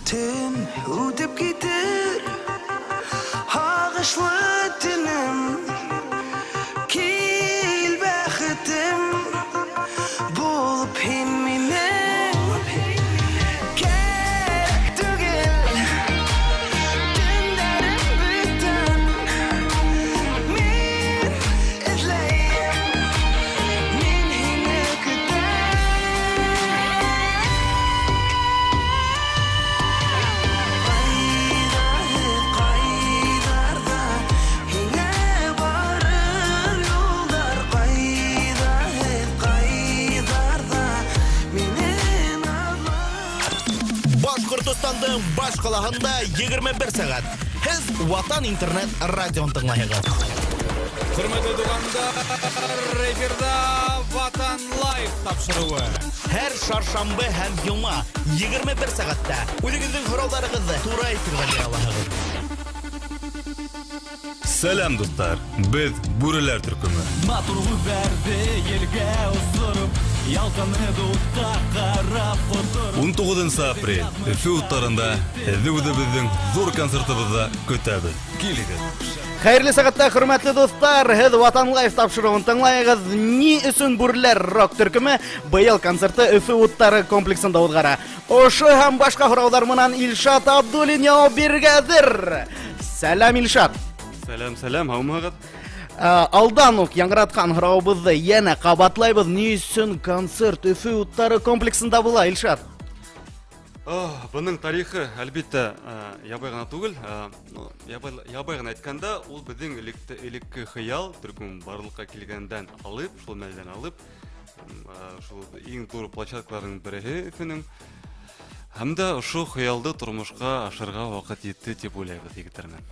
Төн үтеп китер, һағышлы төнөм. Кил, бәхетем, булып һин минең. Кәрәк түгел төндәрем бүтән. Мин эҙләйем, мин һине көтәм. Ҡайҙа һеҙ, ҡайҙарҙа һиңә барыр юлдар? Ҡайҙа һеҙ, ҡайҙарҙа мине наҙлар? Башҡортостандың баш ҡалаһында 21 сәғәт. Һеҙ Ватан интернет радиоһын тыңлайһығыҙ. Хөрмәтле туғандар, эфирҙа Ватан Лайв тапшырыуы. Һәр шаршамбы һәм йома 21 сәғәттә үҙегеҙҙең һорауҙарығыҙҙы тура эфирҙа бирә алаһығыҙ. Сәләм, дуҫтар! Беҙ Бүреләр төркөмө. Матур һүҙҙәрҙе елгә осороп, Ялҡынһыҙ утҡа ҡарап ҡотороп. 19 апрель Өфө уттарында һеҙҙе үҙебеҙҙең ҙур концертыбыҙҙа көтәбеҙ. Килегеҙ! Хәйерле сәғәттә, хөрмәтле дуҫтар, һеҙ Ватан Лайв тапшырыуын тыңлайығыҙ. Ни өсөн Бүреләр рок төркөмө быйыл концерты Өфө уттары комплексында уҙғара? Ошо һәм башҡа һорауҙар менән Илшат Абдуллин яуап бирергә әҙер. Сәләм, Илшат. Сәләм, сәләм, һаумыһығыҙ? Алдан уҡ яңғыратҡан һорауыбыҙҙы йәнә ҡабатлайбыҙ. Ни өсөн концерт Өфө уттары комплексында була, Илшат? Бының тарихы, әлбиттә, ябай ғына түгел. Ну, ябай ғына әйткәндә, ул беҙҙең элекке хыял, төркөм барлыҡҡа килгәндән алып, шул мәлдән алып, шул иң ҙур площадкаларҙың береһе Өфөнөң. Һәм дә ошо хыялды тормошҡа ашырға ваҡыт етте тип уйлайбыҙ егеттәр менән.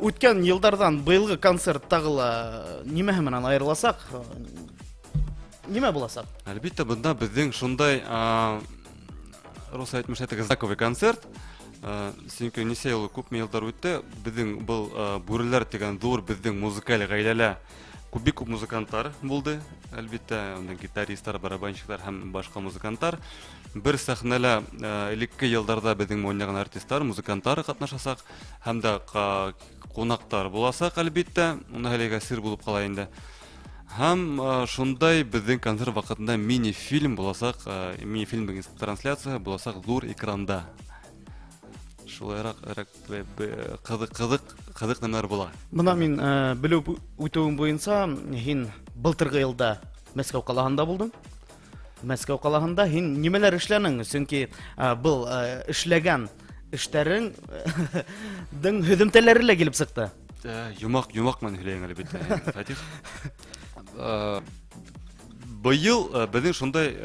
Үткән йылдарҙан быйылғы концерт тағы ла нимәһе менән айырыласаҡ? Нимә буласаҡ? Әлбиттә, бында беҙҙең шундай, рус әйтмеш әйтегеҙ, знаковый концерт. Сөнки нисә йыл, күпме йылдар үтте, беҙҙең был, Бүреләр тигән ҙур беҙҙең музыкаль ғаиләлә бик күп музыканттар булды. Әлбиттә, унда гитаристар, барабанщиктар һәм башҡа музыканттар. Бер сәхнәлә, элекке йылдарҙа беҙҙең уйнаған артисттар, музыканттар ҡатнашасаҡ һәм дә ҡунаҡтар буласаҡ, әлбиттә. Уны әлегә сер булып ҡала инде. Һәм, шундай беҙҙең концерт ваҡытында мини-фильм буласаҡ, мини-фильмдең трансляцияһы буласаҡ ҙур экранда. Шулайыраҡ, ҡыҙыҡ нәмәләр була. Бына мин, белеп үтеүем буйынса, һин былтырғы йылда Мәскәү ҡалаһында булдың. Мәскәү ҡалаһында һин нимәләр эшләнең? Сөнки, был, эшләгән эштәрең дың һөҙөмтәләре лә килеп сыҡты. Йомаҡ менән һөйләйем әлбиттә, Фатих. Быйыл, беҙҙең шундай,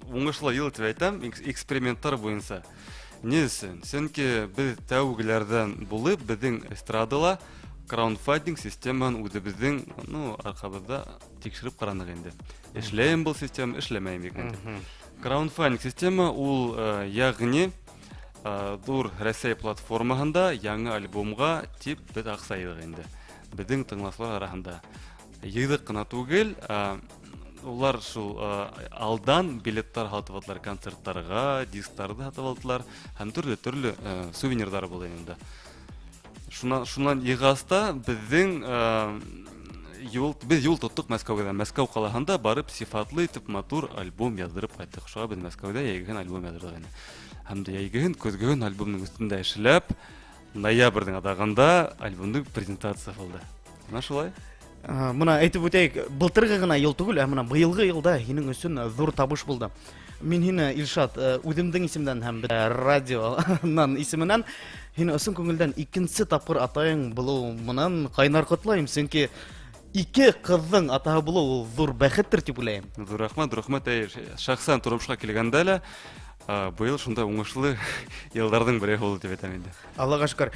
уңышлы йыл тип әйтәм, эксперименттар буйынса. Ни өсөн? Сөнки беҙ тәүгеләрҙән булып, беҙҙең эстрадала краудфандинг системаһын үҙебеҙҙең, ну, арҡабыҙҙа тикшереп ҡараныҡ инде. Эшләйем был система, эшләмәйем икән тип. Краудфандинг система ул, йәғни, ҙур Рәсәй платформаһында яңы альбомға тип беҙ аҡса йыйҙыҡ инде. Беҙҙең тыңлаусылар араһында. Йыйҙыҡ ҡына түгел, улар шул, алдан билеттар һатып алдылар концерттарға, дисктарҙы һатып алдылар һәм төрлө-төрлө, сувенирҙар булды инде. Шунан йыйғас та беҙҙең, юл, беҙ юл тоттоҡ Мәскәүгә. Мәскәү ҡалаһында барып сифатлы итеп матур альбом яҙҙырып ҡайттыҡ. Шуға беҙ Мәскәүҙә йәйгеһен альбом яҙҙырҙыҡ инде. Һәм дә йәйгеһен, көҙгөһөн альбомдың өҫтөндә эшләп, ноябрҙең аҙағында альбомдың презентацияһы булды. Бына шулай. Бына әйтеп үтәйек, былтырғы ғына йыл түгел, ә бына быйылғы йылда һинең өсөн ҙур табыш булды. Мин һине, Илшат, үҙемдең исемдән һәм радионан исеменән һине ысын күңелдән икенсе тапҡыр атайың булыу менән ҡайнар ҡотлайым, сөнки ике ҡыҙҙың атаһы булыу ул ҙур бәхеттер тип уйлайым. Ҙур рәхмәт, ҙур рәхмәт. Әй, шәхсән тормошҡа килгәндә лә, быйыл шундай уңышлы йылдарҙың береһе булды тип әйтәм инде. Аллаға шөкөр.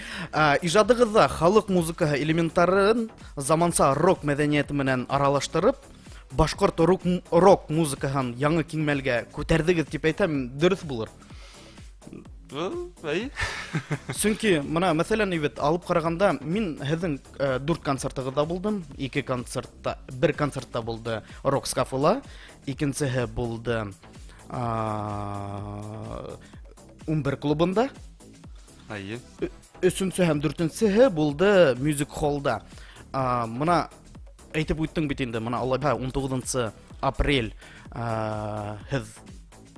Ижадығыҙҙа халыҡ музыкаһы элементтарын заманса рок мәҙәниәте менән аралаштырып, башҡорт рок музыкаһын яңы киңмәлгә күтәрҙегеҙ тип әйтәм, дөрөҫ булыр. Әй. Сөнки бына, мәҫәлән, бит алып ҡарағанда, мин һеҙҙең, 4 концертығыҙҙа булдым, 2 концертта, 1 концертта булды Рокс кафела, икенсеһе булды, 11 клубында. Әйе. Өсөнсө һәм дүртенсеһе булды Music Hallда. Мына әйтеп үттең бит инде, мына Алла бирһә 19 апрель һеҙ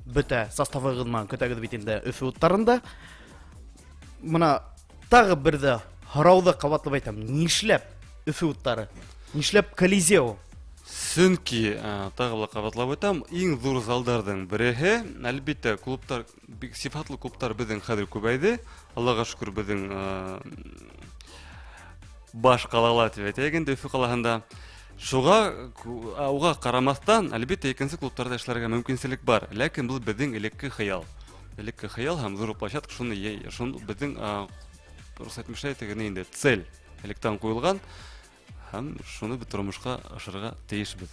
бөтә составығыҙ менән көтәгеҙ бит инде Өфө уттарында. Мына тағы бер ҙә һорауҙы ҡабатлап әйтәм, нишләп Өфө уттары? Нишләп Колизео? Сөнки, тағы ла ҡабатлап үтәм, иң ҙур залдарҙың береһе, әлбиттә, клубтар, бик сифатлы клубтар беҙҙең хәҙер күбәйҙе. Аллаға шөкөр, беҙҙең баш ҡалала тип әйтәйек инде, Өфө ҡалаһында. Шуға, уға ҡарамаҫтан, әлбиттә, икенсе клубтарҙа эшләргә мөмкинселек бар. Ләкин был беҙҙең элекке хыял. Элекке хыял һәм ҙур площадка, шуны, шун беҙҙең, рус әйтмешләй, тегене инде цель электән ҡуйылған. Һәм шуны беҙ тормошҡа ашырырға тейешбеҙ.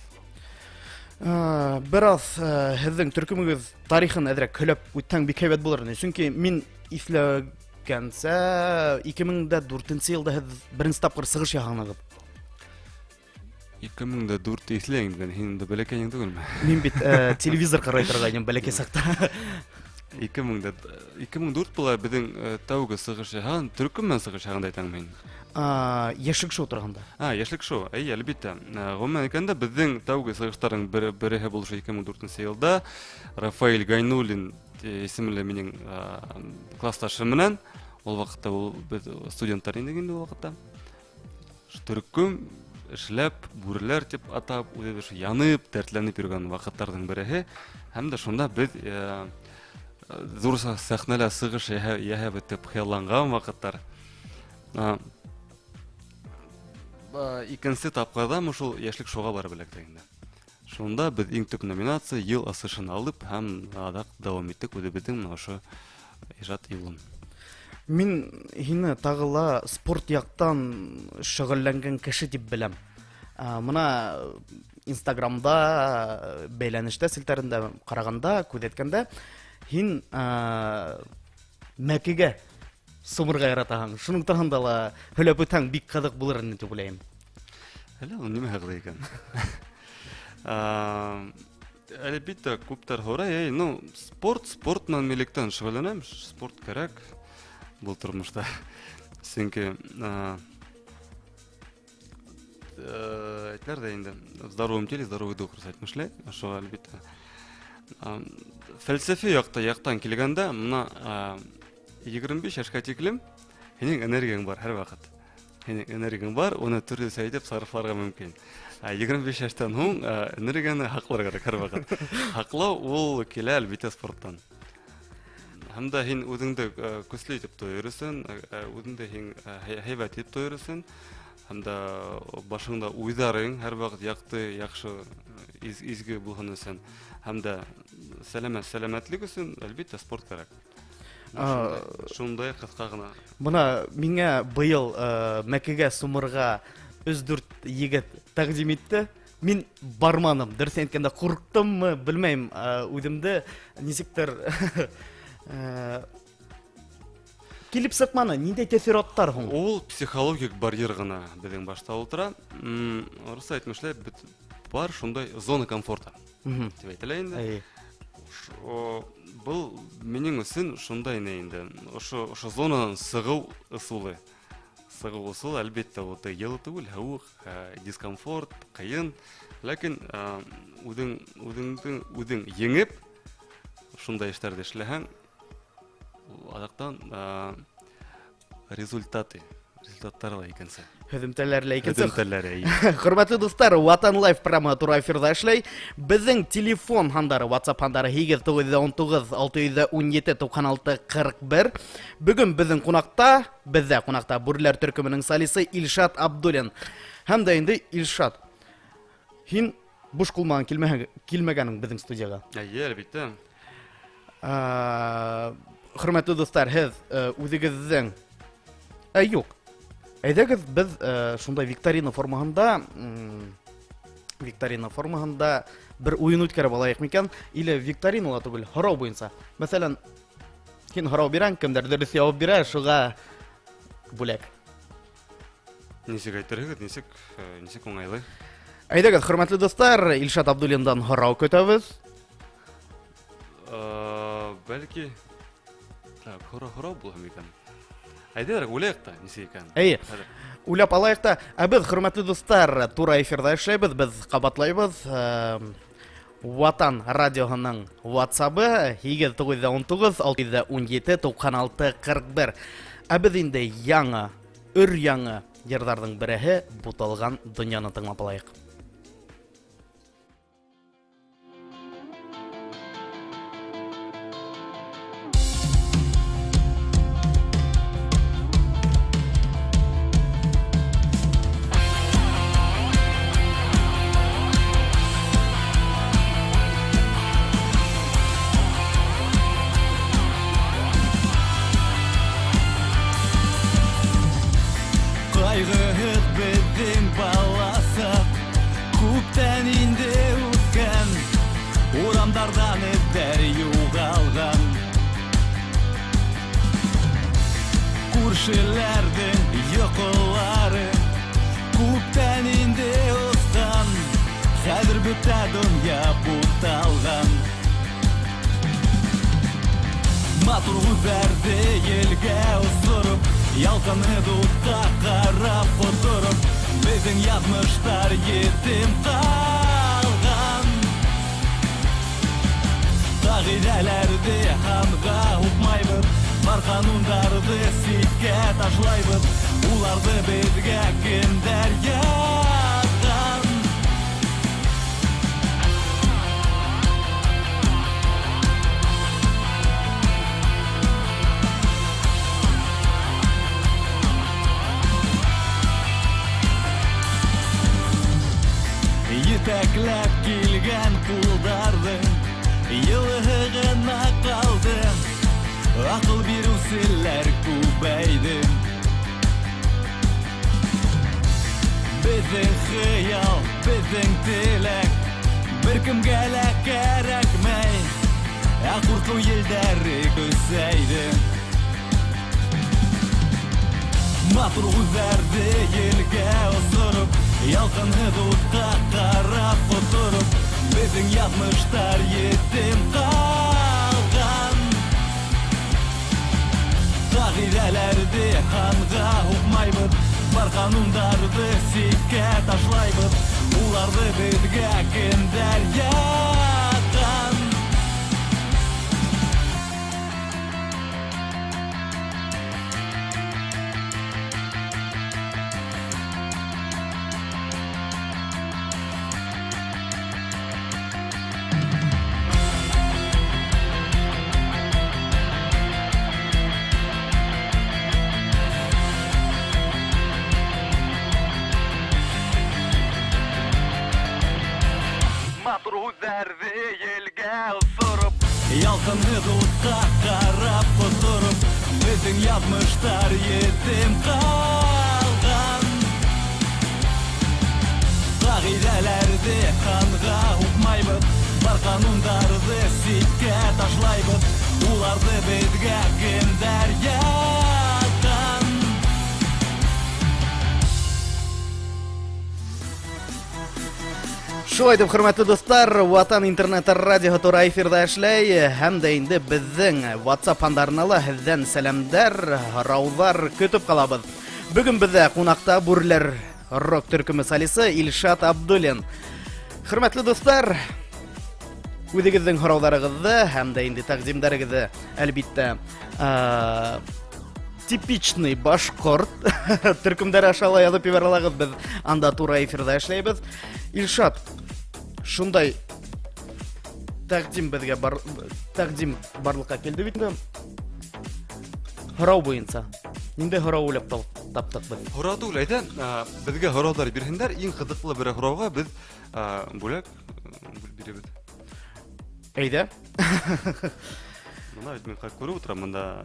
Бер аҙ һеҙҙең төркөмөгөҙ тарихын әҙерәк һөйләп үтһәң бик һәйбәт булыр ине. Сөнки мин иҫләгәнсә, ике мең дә дүртенсе йылда һеҙ беренсе тапҡыр сығыш яһанығыҙ. Ике мең дә дүрт иҫләйем икән, һин инде бәләкәйең түгелме? Мин бит телевизор ҡарай торғайным бәләкәй саҡта. Ике мең дә, ике мең дүрт була беҙҙең тәүге сығыш яһаған, төркөм менән сығыш яһағанда әйтәм мин. Йәшлек шоу торғанда. Йәшлек шоу, әйе, әлбиттә. Ғөмүмән әйткәндә, беҙҙең тәүге сығыштарҙың береһе булды шул ике мең дүртенсе йылда. Рафаэль Гайнуллин исемле минең классташым менән. Ул ваҡытта ул беҙ студенттар инек инде ул ваҡытта. Төркөм эшләп, бүреләр тип атап, үҙебеҙ шул янып, дәртләнеп йөрөгән ваҡыттарҙың береһе. Һәм дә шунда беҙ ҙур сәхнәлә сығыш яһап тип хыялланған ваҡыттар. Икенсе тапҡырҙа шул йәшлек шоуға барып эләктек инде. Шунда беҙ иң төп номинация йыл асышын алып һәм аҙаҡ дауам иттек үҙебеҙҙең мына ошо ижад юлын. Мин һине тағы ла спорт яҡтан шөғөлләнгән кеше тип беләм. Мына Инстаграмда, бәйләнештә селтәрендә ҡарағанда, күҙәткәндә, һин мәкегә сумырға яратаһың. Шуның тураһында ла һөйләп үтһәң бик ҡыҙыҡ булыр ине тип уйлайым. Әле ул нимә ҡыҙыҡ икән? Әлбиттә, күптәр һорай, эй, ну, спорт, спорт менән милектән шөғөлләнәм, спорт кәрәк был тормошта. Сөнки, әйтәләр ҙә инде, в здоровом теле здоровый дух, рус әйтмешләй, шуға әлбиттә. Фәлсәфи яҡтан килгәндә, мына, егерме биш йәшкә тиклем һинең энергияң бар һәр ваҡыт. Һинең энергияң бар, уны төрлөсә итеп сарыфларға мөмкин. Егерме биш йәштән һуң, энергияны һаҡларға кәрәк һәр ваҡыт. Һаҡлау ул килә әлбиттә спорттан. Һәм дә һин үҙеңде, көслө итеп тойор өсөн, үҙеңде һин, һәйбәт итеп тойор өсөн, һәм дә башыңда уйҙарың һәр ваҡыт яҡты, яҡшы, изге булһын өсөн, һәм дә сәләмәтлек өсөн әлбиттә спорт кәрәк. Шундай ҡыҫҡа ғына. Бына миңә быйыл, мәкегә сумырға өс-дүрт егет тәҡдим итте. Мин барманым, дөрөҫ әйткәндә ҡурҡтыммы, белмәйем, үҙемде нисектер, килеп сыҡманы. Ниндәй тәьҫораттар һуң? Ул психологик барьер ғына беҙҙең башта ултыра. Рус әйтмешләй, бит бар шундай зона комфорта. Тип әйтелә инде. Был минең өсөн шундай ни инде. Ошо зонанан сығыу ысулы. Сығыу ысулы, әлбиттә, ул теге йылы түгел, һыуыҡ, дискомфорт, ҡыйын. Ләкин, үҙең еңеп, шундай эштәрҙе эшләһәң, аҙаҡтан, результаттары ла икенсе. Һөҙөмтәләре лә икенсе. Һөҙөмтәләре, эйе. Хөрмәтле дуҫтар, Ватан Лайф программаһы тура эфирҙа эшләй. Беҙҙең телефон һандары, WhatsApp һандары һигеҙ туғыҙ йөҙ ун туғыҙ, алты йөҙ ун ете, туҡһан алты, ҡырҡ бер. Бөгөн беҙҙең ҡунаҡта, беҙҙә ҡунаҡта Бүреләр төркөмөнөң солисы Илшат Абдуллин. Һәм дә инде Илшат, һин буш ҡул менән килмәгәнең беҙҙең студияға. Эйе, әлбиттә. Хөрмәтле дуҫтар, һеҙ үҙегеҙҙең, юҡ. Әйҙәгеҙ, беҙ шундай викторина формаһында бер уйын үткәреп алайыҡ микән? Или викторина ла түгел, һорау буйынса. Мәҫәлән, һин һорау бирәң, кемдәр дөрөҫ яуап бирә, шуға бүләк. Нисек әйтерһегеҙ, нисек уңайлы? Әйҙәгеҙ, хөрмәтле дуҫтар, Илшат Абдуллиндан һорау көтәбеҙ. Бәлки Так, һорау булһын микән? Әйҙәгеҙ, уйлайыҡ та, нисек икән. Эйе. Хәҙер. Уйлап алайыҡ та. Ә беҙ, хөрмәтле дуҫтар, тура эфирҙа эшләйбеҙ, беҙ ҡабатлайбыҙ. Ватан радиоһының WhatsApp-ы 8 919 617 96 41. Ә беҙ инде яңы, өр яңы йырҙарҙың береһе Буталған донъяны тыңлап алайыҡ. Ҡайғыһыҙ беҙҙең баласаҡ күптән инде үткән, урамдарҙан эҙҙәр юғалған. Күршеләрҙең йоҡолары күптән инде осҡан, хәҙер бөтә донъя буталған. Матур һүҙҙәрҙе елгә осороп, ялҡынһыҙ утҡа ҡарап ҡотороп, беҙҙең яҙмыштар етем ҡалған. Ҡағиҙәләрҙе һанға һуҡмайбыҙ, бар ҡанундарҙы ситкә ташлайбыҙ, уларҙы беҙгә кемдәр яҙған? Етәкләп килгән ҡулдарҙың йылыһы ғына ҡалды, аҡыл биреүселәр күбәйҙе. Беҙҙең хыял, беҙҙең теләк бер кемгә лә кәрәкмәй, ә ҡурҡыу елдәре көсәйҙе. Матур һүҙҙәрҙе елгә осороп, ялҡынһыҙ утҡа ҡарап ҡотороп, беҙҙең яҙмыштар етем ҡалған. Ҡағиҙәләрҙе һанға һуҡмайбыҙ, бар ҡанундарҙы ситкә ташлайбыҙ, уларҙы беҙгә кемдәр яҙған? Матур һүҙҙәрҙе елгә осороп, ялҡынһыҙ утҡа ҡарап ҡотороп, беҙҙең яҙмыштар етем ҡалған. Ҡағиҙәләрҙе һанға һуҡмайбыҙ, бар ҡанундарҙы ситкә ташлайбыҙ, уларҙы беҙгә кемдәр яҙған? Шулай итеп, хөрмәтле дуҫтар, Ватан интернет радиоһы тура эфирҙа эшләй, һәм дә инде беҙҙең WhatsApp һандарына ла һеҙҙән сәләмдәр, һорауҙар көтөп ҡалабыҙ. Бөгөн беҙҙә ҡунаҡта Бүреләр рок төркөмө солисы Илшат Абдуллин. Хөрмәтле дуҫтар, үҙегеҙҙең һорауҙарығыҙҙы һәм дә инде тәҡдимдәрегеҙҙе, әлбиттә, типичный башҡорт төркөмдәре аша ла яҙып ебәрә алағыҙ. Беҙ анда тура эфирҙа эшләйбеҙ. Илшат, шундай тәҡдим беҙгә бар, тәҡдим барлыҡҡа килде бит инде. Һорау буйынса. Ниндәй һорау уйлап таптыҡ беҙ? Һорау түгел, әйҙә, беҙгә һорауҙар бирһендәр. Иң ҡыҙыҡлы бер һорауға беҙ, бүләк бирәбеҙ. Әйҙә. Бына бит мин күреп ултырам, бында,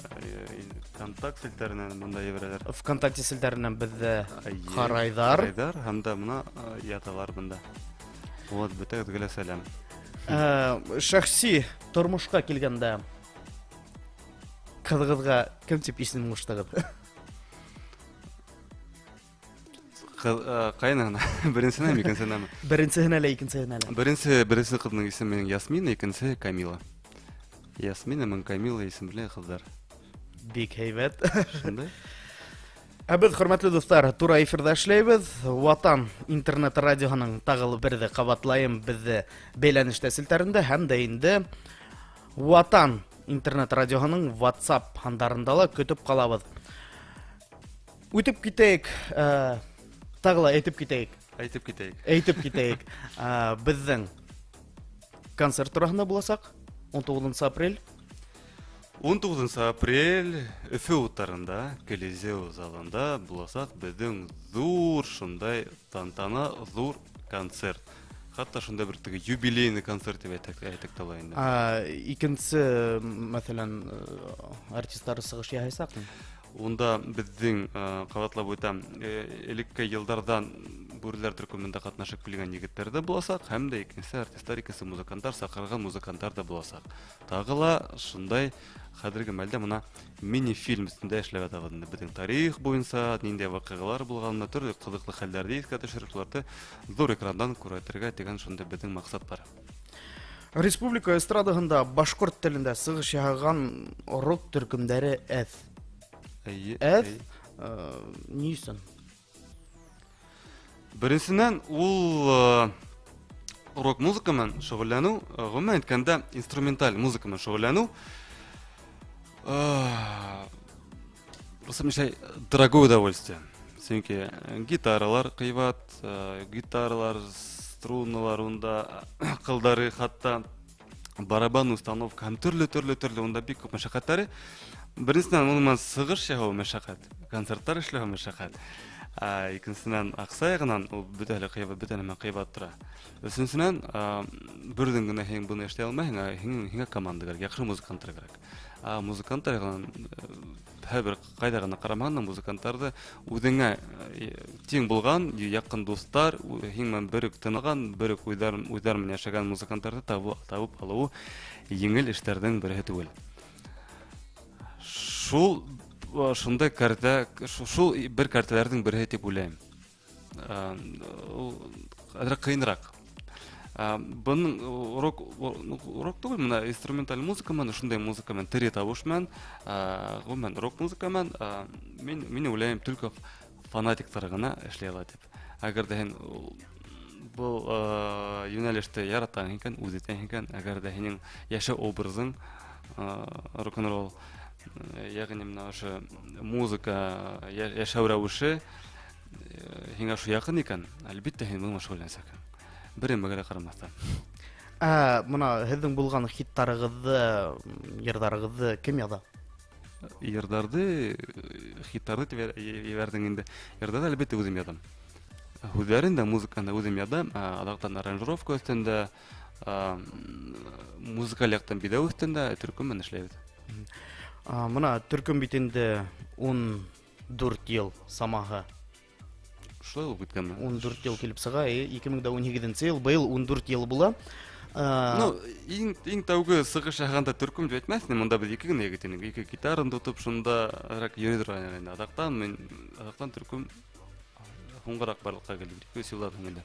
контакт селтәренән бында ебәрәләр. ВКонтакте селтәренән беҙҙе Әйе, ҡарайҙар. Ҡарайҙар һәм дә бына, яталар бында. Вот, бөтәгеҙгә лә сәләм. Шәхси тормошҡа килгәндә ҡыҙығыҙға кем тип исем ҡуштығыҙ? Ҡыҙ, ҡайныһына? Беренсеһенәме, икенсеһенәме? Беренсеһенә лә, икенсеһенә лә. Беренсе ҡыҙының исеме минең Ясмина, икенсеһе Камила. Ясмина менән Камила исемле ҡыҙҙар. Бик һәйбәт. Шундай. Ә беҙ, хөрмәтле дуҫтар, тура эфирҙа эшләйбеҙ. Ватан интернет радиоһының тағы ла берҙе ҡабатлайым, беҙҙе бәйләнештә селтәрендә һәм дә инде Ватан интернет радиоһының WhatsApp һандарында ла көтөп ҡалабыҙ. Үтеп китәйек, тағы ла әйтеп китәйек. Әйтеп китәйек. Әйтеп китәйек. Беҙҙең концерт тураһында буласаҡ 19 апрель. 19 апрель Өфө уттарында, Колизео залында буласаҡ беҙҙең ҙур шундай тантана, ҙур концерт. Хатта шундай бер теге юбилейный концерт тип әйтәк тә була инде. Икенсе, мәҫәлән, артисттар сығыш яһайсаҡмы? Унда беҙҙең, ҡабатлап үтәм, элекке йылдарҙан бүреләр төркөмөндә ҡатнашып килгән егеттәр ҙә буласаҡ, һәм дә икенсе артисттар, икенсе музыканттар, саҡырылған музыканттар ҙа буласаҡ. Тағы ла шундай хәҙерге мәлдә мына мини-фильм өҫтөндә эшләп ятабыҙ инде. Беҙҙең тарих буйынса ниндәй ваҡиғалар булғанына, төрлө ҡыҙыҡлы хәлдәрҙе иҫкә төшөрөп, шуларҙы ҙур экрандан күрһәтергә тигән шундай беҙҙең маҡсат бар. Республика эстрадаһында башҡорт телендә сығыш яһаған рок төркөмдәре әҙ. Эйе, Әҙ? эйе. Ни өсөн? Беренсенән, ул рок музыка менән шөғөлләнеү, ғөмүмән әйткәндә, инструменталь музыка менән шөғөлләнеү, русча дорогое удовольствие. Сөнки гитаралар ҡыйбат, гитаралар, струналар, унда ҡылдары, хатта барабан установка һәм төрлө-төрлө төрлө унда бик күп мәшәҡәттәре. Беренсенән, уның менән сығыш яһау мәшәҡәт, концерттар эшләү мәшәҡәт. Икенсенән, аҡса яғынан ул бөтәһе лә ҡыйбат, бөтә нәмә ҡыйбат тора. Өсөнсөнән, берҙең генә һин быны эшләй алмайһың, һиңә команда кәрәк, яҡшы музыканттар кәрәк. Музыканттар яғынан, һәр бер ҡайҙа ғына ҡарамаһаң да, музыканттарҙы үҙеңә, тиң булған, яҡын дуҫтар, һин менән бер үк тынған, бер үк уйҙар менән йәшәгән музыканттарҙы табып алыуы еңел эштәрҙең береһе түгел. Шул, шундай кәртә, шул бер кәртәләрҙең береһе тип уйлайым. Ул әҙерәк ҡыйыныраҡ. Бының рок, ну, рок түгел, мына инструменталь музыка менән, шундай музыка менән, тере тауыш менән, ғөмүмән рок музыка менән, мин уйлайым, только фанатиктар ғына эшләй ала тип. Әгәр ҙә һин был йүнәлеште яратаң икән, үҙ итәң икән, әгәр ҙә һинең йәшәү образың, рок-н-ролл, йәғни мына ошо музыка, йәшәү рәүеше, һиңә ошо яҡын икән, әлбиттә һин бының менән шөғөлләнәсәкһең. Бер нәмәгә лә ҡарамаҫтан. Мына һеҙҙең булған хиттарығыҙҙы, йырҙарығыҙҙы кем яҙа? Йырҙарҙы, хиттарҙы тип ебәрҙең инде. Йырҙарҙы әлбиттә үҙем яҙам. Һүҙҙәрен дә, музыканы да үҙем яҙам. Аҙаҡтан аранжировка өҫтөндә, музыкаль яҡтан биҙәү өҫтөндә төркөм менән эшләйбеҙ. Мына төркөм бит инде 14 йыл самаһы. Шулай булып киткәнме? 14 йыл килеп сыға, ике мең дә ун һигеҙенсе йыл, быйыл 14 йыл була. Ну, иң тәүге сығыш яһағанда төркөм тип әйтмәҫ инем, унда беҙ ике генә егет инек, ике гитараны тотоп шунда рак йөрөй торған инде. Аҙаҡтан мин, аҙаҡтан төркөм һуңғараҡ барлыҡҡа килде, ике өс йылдан һуң инде.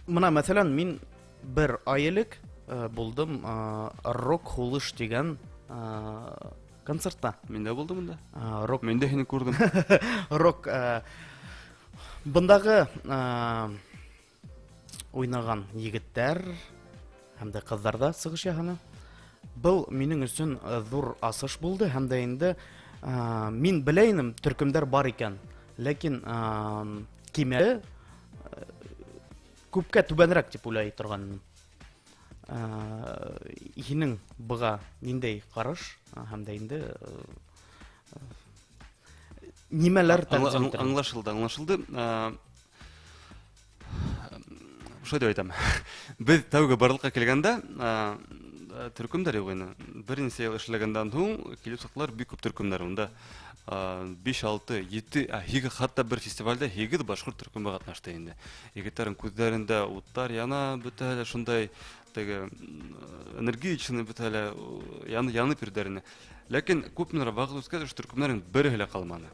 Мына, мәҫәлән, мин бер ай элек, булдым, рок һулыш тигән, концертта. Мин дә булдым унда. Рок. Мин дә һине күрҙем. Рок, бындағы, уйнаған егеттәр һәм дә ҡыҙҙар ҙа сығыш яһаны. Был минең өсөн ҙур асыш булды һәм дә инде, мин белә инем төркөмдәр бар икән, ләкин, кимәле, күпкә түбәнерәк тип уйлай торған инем. Һинең быға ниндәй ҡараш һәм дә инде, нимәләр тәҡдим итергә? Аңлашылды, аңлашылды. Шулай тип әйтәм. Беҙ тәүге барлыҡҡа килгәндә, төркөмдәр юҡ ине. Бер нисә йыл эшләгәндән һуң килеп сыҡтылар бик күп төркөмдәр. Унда, биш, алты, ете, һигеҙ, хатта бер фестивалдә һигеҙ башҡорт төркөмө ҡатнашты инде. Егеттәрҙең күҙҙәрендә уттар яна, бөтәһе лә шундай теге, энергичный, бөтәһе лә янып йөрөйҙәр ине. Ләкин күпмелер ваҡыт үткәс, ошо төркөмдәрҙең береһе лә ҡалманы.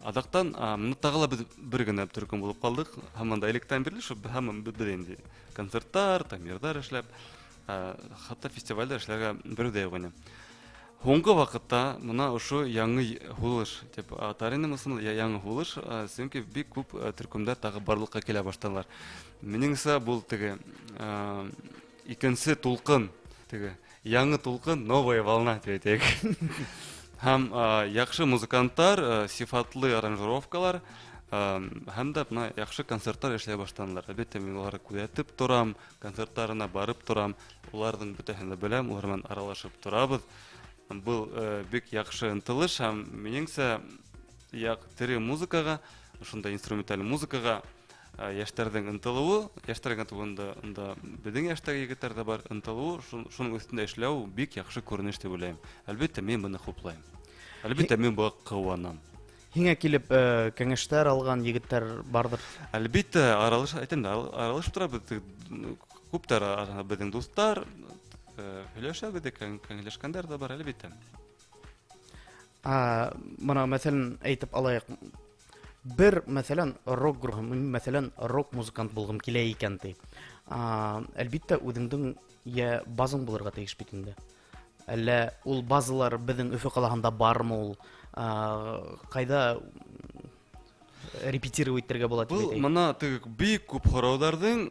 Аҙаҡтан, мына тағы ла беҙ бер генә төркөм булып ҡалдыҡ. Һаман да электән бирле шул һаман беҙ инде концерттар, там йырҙар эшләп, хатта фестивальдәр эшләргә берәү ҙә юҡ ине. Һуңғы ваҡытта мына ошо яңы һулыш тип атар инем ысынлап, яңы һулыш, сөнки бик күп төркөмдәр тағы барлыҡҡа килә башланылар. Минеңсә, был теге икенсе тулҡын, теге яңы тулҡын, новая волна тип әйтәйек. Һәм яҡшы музыканттар, сифатлы аранжировкалар, һәм дә бына яҡшы концерттар эшләй башланылар. Әлбиттә, мин уларҙы күҙәтеп торам, концерттарына барып торам, уларҙың бөтәһен дә беләм, улар менән аралашып торабыҙ. Был бик яҡшы ынтылыш һәм минеңсә, тере музыкаға, ошондай инструменталь музыкаға йәштәрҙең ынтылыуы, йәштәр генә түгел, унда беҙҙең йәштәге егеттәр ҙә бар, ынтылыуы, шуның өҫтөндә эшләү бик яҡшы күренеш тип уйлайым. Әлбиттә, мин быны хуплайым. Әлбиттә, мин быға ҡыуанам. Һиңә килеп кәңәштәр алған егеттәр барҙыр? Әлбиттә, аралаш, әйтәм дә, аралашып торабыҙ. Күптәр беҙҙең дуҫтар, һөйләшәбеҙ ҙә, кәңәшләшкәндәр ҙә бар, әлбиттә. Бына, мәҫәлән, әйтеп алайыҡ, бер, мәҫәлән, рок группа, мин, мәҫәлән, рок музыкант булғым килә икән, ти. Әлбиттә, үҙеңдең йә базаң булырға тейеш бит инде. Әллә ул базалар беҙҙең Өфө ҡалаһында бармы ул? Ҡайҙа репетировать итергә була тип Был әйтәйек? мына теге бик күп һорауҙарҙың,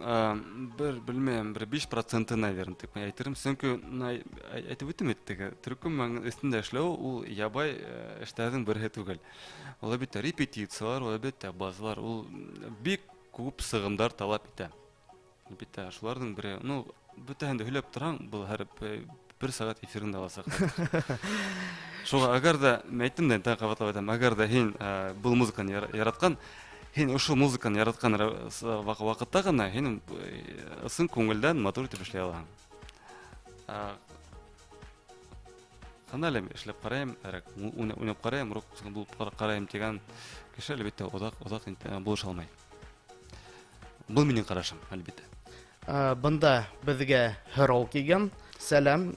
бер, белмәйем, бер биш проценты, наверное, тип мин әйтерем. Сөнки, мына, әйтеп үттем бит, теге төркөм өҫтөндә эшләү ул ябай, эштәрҙең береһе түгел. Ул әлбиттә репетициялар, ул әлбиттә базалар, ул бик күп сығымдар талап итә. Әлбиттә, шуларҙың бере, бөтәһен дә һөйләп торһаң, был һәр бер сәғәт эфирында аласаҡ. Шуға әгәр ҙә, мин әйттем дә, тағы ҡабатлап әйтәм, әгәр ҙә һин, был музыканы яратҡан, һин ошо музыканы яратҡан ваҡытта ғына һин, ысын күңелдән матур итеп эшләй алаһың. Ҡана әле эшләп ҡарайым, әрәк, уйнап ҡарайым, рок музыканы булып ҡарайым тигән кеше, әлбиттә, оҙаҡ булыша алмай. Был минең ҡарашым, әлбиттә. Бында беҙгә һорау килгән. Сәләм,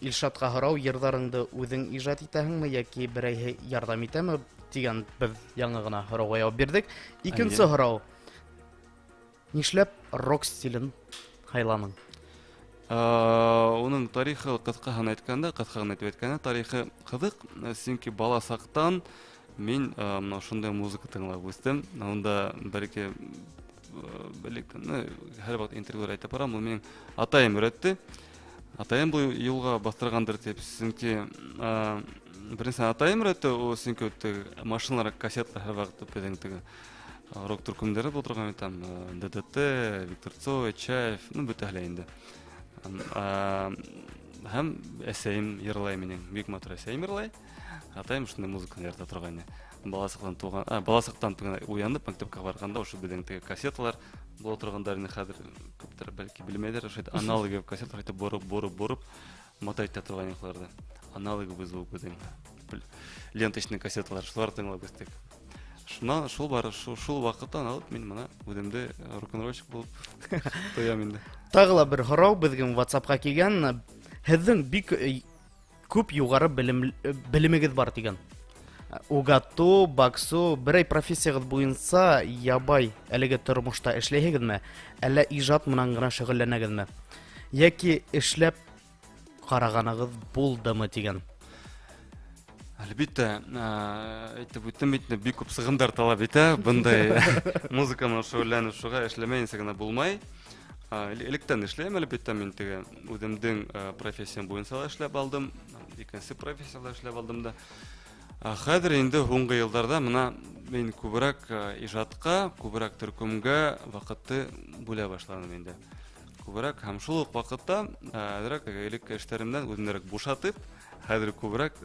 Илшатҡа һорау, йырҙарыңды үҙең ижад итәһеңме йәки берәйһе ярҙам итәме тигән беҙ яңы ғына һорауға яуап бирҙек. Икенсе Әйе. һорау. Нишләп рок стилен һайланың? Уның тарихы ҡыҫҡаһын әйткәндә, ҡыҫҡа ғына итеп әйткәндә, тарихы ҡыҙыҡ, сөнки бала саҡтан мин, мына шундай музыка тыңлап үҫтем. Унда бер-ике, элек, һәр ваҡыт интервьюлар әйтеп барам, ул минең атайым өйрәтте. Атайым был юлға баҫтырғандыр тип, сөнки, беренсән атайым өйрәтте, ул сөнки теге машиналар, кассеталар һәр ваҡыт беҙҙең теге рок төркөмдәре булдырған бит, там, ДДТ, Виктор Цой, Чайф, бөтәһе лә инде. Һәм әсәйем йырлай минең, бик матур әсәйем йырлай. Атайым шундай музыканы ярата торғайны. Бала саҡтан туған, бала саҡтан туған, уянып мәктәпкә барғанда ошо беҙҙең теге кассеталар була торғандар инде, хәҙер күптәр бәлки белмәйҙәр, ошо аналоговый кассеталар итеп бороп, бороп, бороп матай итә торған йоҡларҙы. Аналоговый звук беҙҙең ленточный кассеталар, шулар тыңлап үҫтек. Шунан шул бар, шул ваҡыттан алып мин мына үҙемде рок-н-ролльщик булып тоям инде. Тағы ла бер һорау беҙҙең WhatsApp-ҡа килгән. Һеҙҙең бик күп юғары белемегеҙ бар тигән. УГАТУ, БАКСУ, берәй профессияғыҙ буйынса ябай әлеге тормошта эшләйһегеҙме, әллә ижад менән генә шөғөлләнәгеҙме? Йәки эшләп ҡарағанығыҙ булдымы тигән? Әлбиттә, әйтеп үттем бит, бик күп сығымдар талап итә. Бындай музыка менән шөғөлләнеп шуға эшләмәйенсә генә булмай. Электән эшләйем, әлбиттә, мин теге үҙемдең, профессиям буйынса ла эшләп алдым, икенсе профессияла эшләп алдым да. Хәҙер инде һуңғы йылдарҙа мына мин күберәк, ижадҡа, күберәк төркөмгә ваҡытты бүлә башланым инде. Күберәк һәм шул уҡ ваҡытта, әҙерәк элекке эштәремдән үҙемдерәк бушатып, хәҙер күберәк,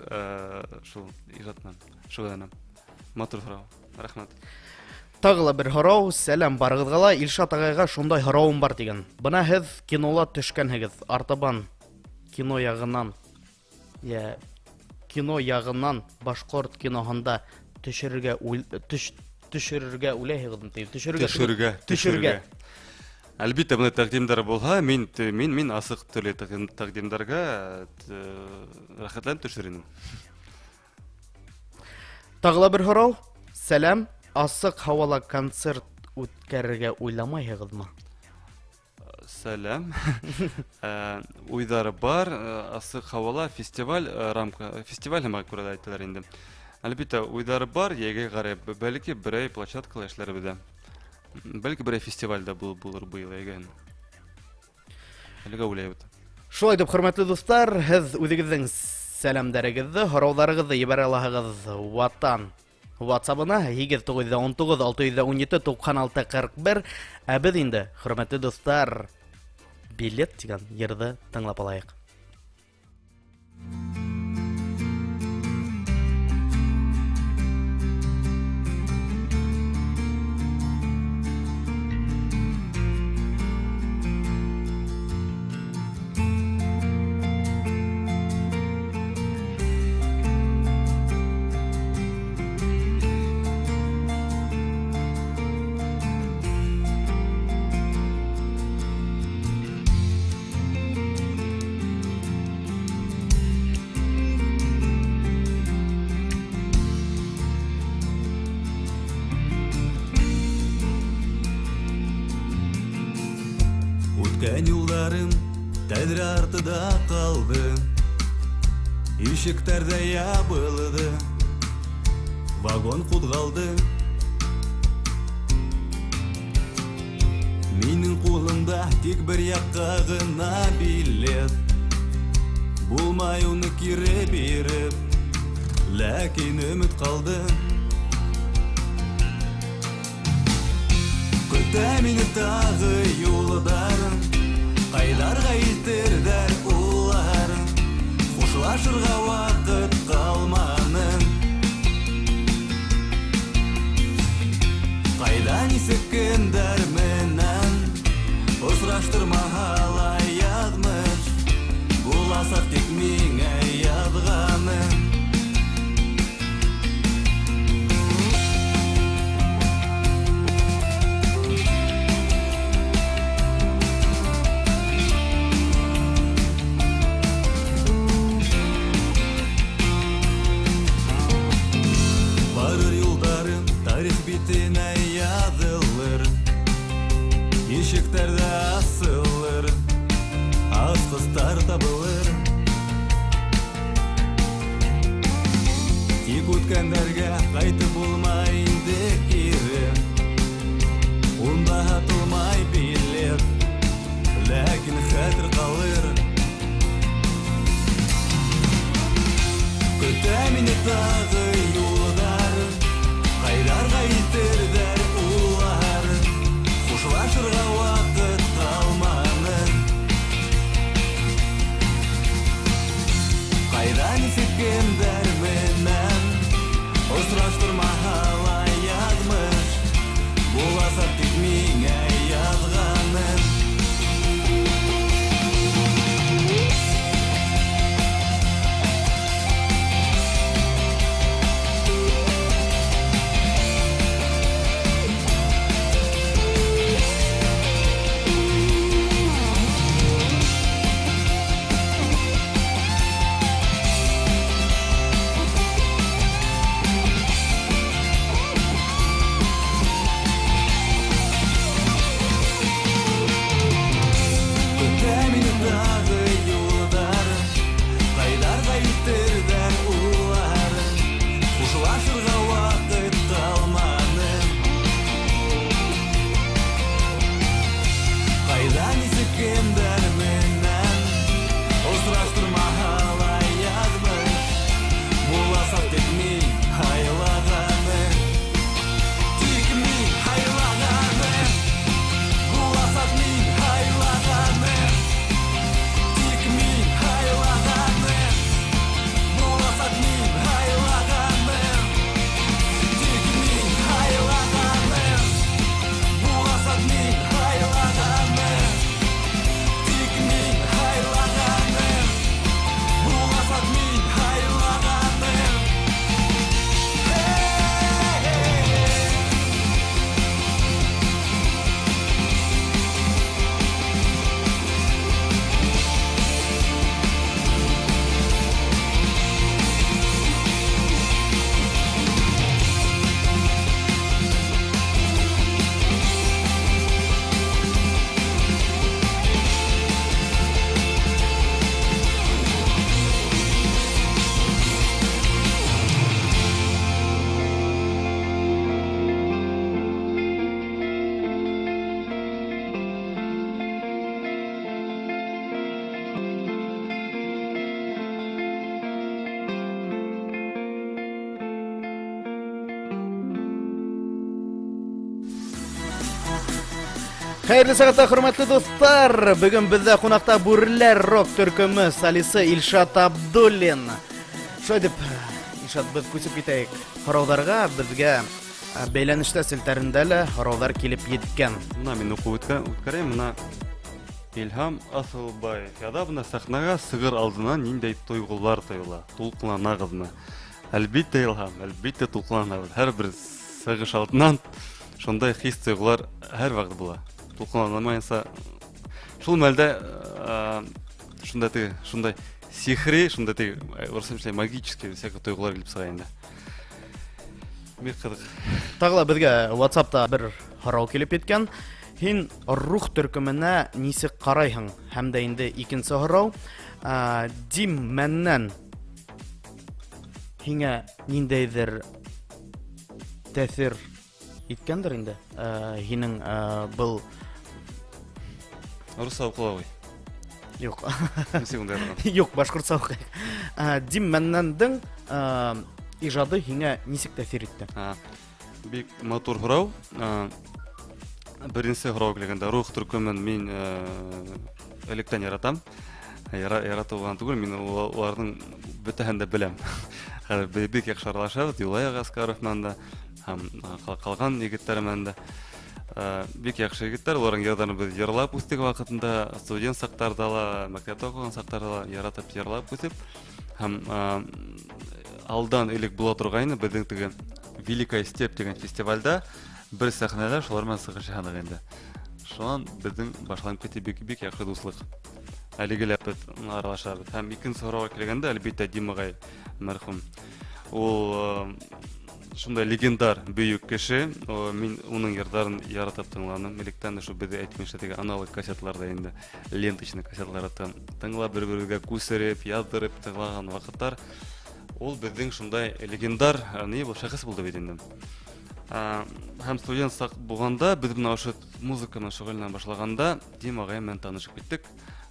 шул ижад менән шөғөлләнәм. Матур һорау. Рәхмәт. Тағы ла бер һорау, сәләм барығыҙға ла. Илшат ағайға шундай һорауым бар тигән. Бына һеҙ кинола төшкәнһегеҙ, артабан кино яғынан, йә кино яғынан башҡорт киноһында төшөрөргә төшөрөргә уйлайһығыҙмы тип? Төшөрөргә Төшөргә, түгел, төшөргә. төшөргә. Әлбиттә, бындай тәҡдимдәр булһа, мин асыҡ төрлө тәҡдимдәргә, рәхәтләнеп төшөр инем. Тағы ла бер һорау. Сәләм, асыҡ һауала концерт үткәрергә уйламайһығыҙмы? Сәләм. Уйҙары бар, асыҡ һауала фестиваль, рамка, фестиваль һымаҡ күрә лә әйтәләр инде. Әлбиттә, уйҙары бар, йәйгә ҡарай, бәлки берәй площадкала эшләрбеҙ ҙә. Бәлки берәй фестиваль дә булыр быйыл йәйгә. Әлегә уйлайбыҙ. Шулай итеп, хөрмәтле дуҫтар, һеҙ үҙегеҙҙең сәләмдәрегеҙҙе, һорауҙарығыҙҙы ебәрә алаһығыҙ Ватан WhatsApp-ына 8 919 617 96 41. Ә беҙ инде, хөрмәтле дуҫтар, «Билет» тигән йырҙы тыңлап алайыҡ. Үткән юлдарым тәҙрә артында ҡалды, Ишектәр ҙә ябылды, вагон ҡуҙғалды. Минең ҡулымда тик бер яҡҡа ғына билет, Булмай уны кире биреп, ләкин өмөт ҡалды. Көтә мине тағы юлдар, Ҡайҙарға илтерҙәр улар, Хушлашырға ваҡыт ҡалманы. Ҡайҙа, нисек, кемдәр менән осраштырмаһа ла яҙмыш, Буласаҡ тик миңә яҙғаны. Барыр юлдарым тарих битенә яҙылыр, Ишектәр ҙә асылыр, асҡыстар табылыр. Тик үткәндәргә ҡайтып булмай инде кире, Унда һатылмай билет, ләкин хәтер ҡалыр. Көтә мине тағы юлдар, Ҡайҙарға илтерҙәр улар, Хушлашырға ваҡыт ҡалманы. Ҡайҙа, нисек, кемдәр менән осраштырмаһа ла яҙмыш, Буласаҡ тик миңә яҙғаны. Хәйерле сәғәттә, хөрмәтле дуҫтар! Бөгөн беҙҙә ҡунаҡта Бүреләр рок төркөмө солисы Илшат Абдуллин. Шулай итеп, Илшат, беҙ күсеп китәйек һорауҙарға. Беҙгә бәйләнештә селтәрендә лә һорауҙар килеп еткән. Бына мин уҡып үткәрәйем. Бына Илһам Аҫылбаев яҙа: бына сәхнәгә сығыр алдынан ниндәй тойғолар тойола? Тулҡынланағыҙмы? Әлбиттә, Илһам, әлбиттә тулҡынланабыҙ. Һәр бер сығыш алдынан шундай хис тойғолар һәр ваҡыт була. Тулҡынланмайынса шул мәлдә шундай теге, шундай сихри, шундай теге, урыҫса магический всякий тойғолар килеп сыға инде. Бик ҡыҙыҡ. Тағы ла беҙгә WhatsApp-та бер һорау килеп еткән. Һин Рух төркөмөнә нисек ҡарайһың? Һәм дә инде икенсе һорау, Дим Мәннән һиңә ниндәйҙер тәьҫир иткәндер инде? Һинең был Урыҫса уҡыла ғой. Юҡ. Нисек унда яҙған? Юҡ, башҡортса уҡыйыҡ. Дим Мәннәндең ижады һиңә нисек тәьҫир итте? Бик матур һорау. Беренсе һорау килгәндә, Рух төркөмөн мин электән яратам. Яратыу ғына түгел, мин уларҙың бөтәһен дә беләм. Хәҙер бик яҡшы аралашабыҙ, Юлай Аскаров менән дә, һәм ҡалған егеттәр менән дә. Бик яҡшы егеттәр, уларҙың йырҙарын беҙ йырлап үҫтек ваҡытында, студент саҡтарҙа ла, мәктәптә уҡыған саҡтарҙа ла яратып йырлап үҫеп. Һәм алдан элек була торғайны беҙҙең теге Великая Степь тигән фестивальдә бер сәхнәлә шулар менән сығыш яһаныҡ инде. Шунан беҙҙең башланып китте бик, бик яҡшы дуҫлыҡ. Әлеге лә беҙ аралашабыҙ. Һәм икенсе һорауға килгәндә, әлбиттә, Дим ағай мәрхүм. Ул шундай легендар бөйөк кеше. Мин уның йырҙарын яратып тыңланым. Электән ошо беҙ әйтмешә теге аналог кассеталарҙа инде, ленточный кассеталарҙа тыңлап, бер-беребеҙгә күсереп, яҙҙырып тыңлаған ваҡыттар. Ул беҙҙең шундай легендар, ни был шәхес булды бит инде. Һәм студент саҡ булғанда, беҙ бына ошо музыка менән шөғөлләнә башлағанда, Дим ағай менән танышып киттек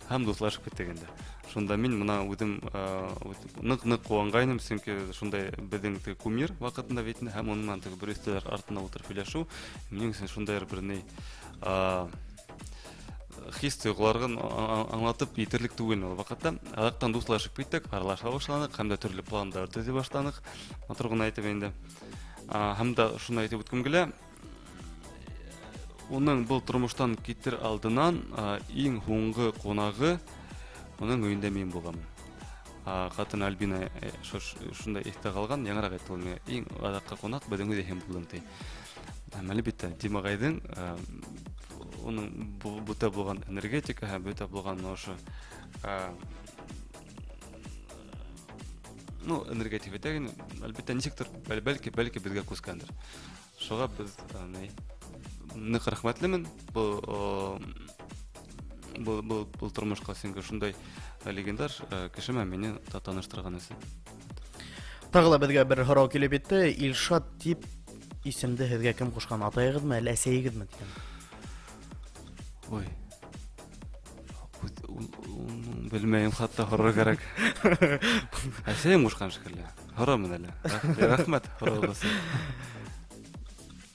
һәм дуҫлашып киттек инде. Шунда мин бына үҙем, ныҡ-ныҡ ҡыуанғайным, сөнки шундай беҙҙең теге кумир ваҡытында бит инде, һәм уның менән теге бер өҫтәл артында ултырып һөйләшеү минең өсөн шундай бер ни, хис тойғоларын аңлатып етерлек түгел ул ваҡытта. Аҙаҡтан дуҫлашып киттек, аралаша башланыҡ, һәм дә төрлө пландар төҙөй башланыҡ. Матур ғына әйтеп инде. Һәм дә шуны әйтеп үткем килә. Уның был тормоштан китер алдынан, иң һуңғы ҡунағы уның өйөндә мин булғанмын. Ҡатын Альбина шундай иҫтә ҡалған, яңыраҡ әйтте ул миңә, иң аҙаҡҡы ҡунаҡ беҙҙең өйҙә һин булдың, ти. Һәм әлбиттә, Дим ағайҙың, уның бөтә булған энергетика һәм бөтә булған ошо, энергетик бөтә, әлбиттә, нисектер, бәлки беҙгә күскәндер. Шуға беҙ, ныҡ рәхмәтлемен был тормошҡа, сөнки шундай легендар кеше менән мине таныштырған өсөн. Тағы ла беҙгә бер һорау килеп етте. Илшат тип исемде һеҙгә кем ҡушҡан? Атайығыҙмы, әллә әсәйегеҙме тигән? Ой. Белмәйем, хатта һорар кәрәк. Әсәйем ҡушҡан шикелле. Һорамын әле. Рәхмәт, һорауығыҙ.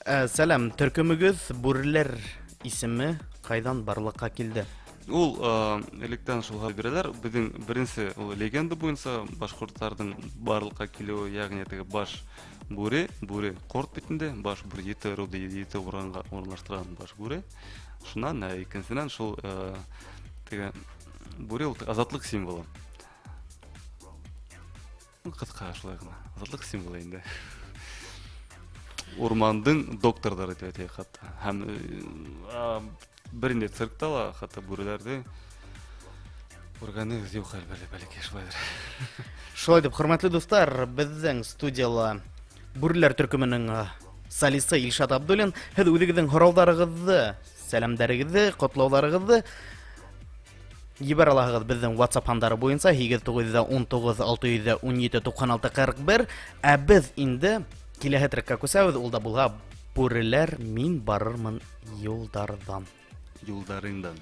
Сәләм, төркөмөгөҙ Бүреләр исеме ҡайҙан барлыҡҡа килде? Ул электән шул хәл бирәләр. Беҙҙең беренсе ул легенда буйынса башҡорттарҙың барлыҡҡа килеүе, йәғни теге баш бүре, бүре ҡорт бит инде, баш бүре ете ырыуҙы ете урынға урынлаштырған баш бүре. Шунан, икенсенән шул теге бүре ул азатлыҡ символы. Ҡыҫҡа шулай ғына. Азатлыҡ символы инде. Урмандың докторҙары тип әйтәйек хатта. Һәм бер инде циркта ла хатта бүреләрҙе күргәнегеҙ юҡ әле, бәлки шулайҙыр. Шулай тип, хөрмәтле дуҫтар, беҙҙең студияла Бүреләр төркөмөнөң солисы Илшат Абдуллин. Һеҙ үҙегеҙҙең һорауҙарығыҙҙы, сәләмдәрегеҙҙе, ҡотлауҙарығыҙҙы ебәрә алаһығыҙ беҙҙең WhatsApp һандары буйынса һигеҙ туғыҙ йөҙ ун туғыҙ алты йөҙ ун ете туҡһан алты ҡырҡ бер. Ә беҙ инде киләһе трекка күсәбеҙ, ул да булһа Бүреләр мин барырмын юлдарҙан. Юлдарыңдан.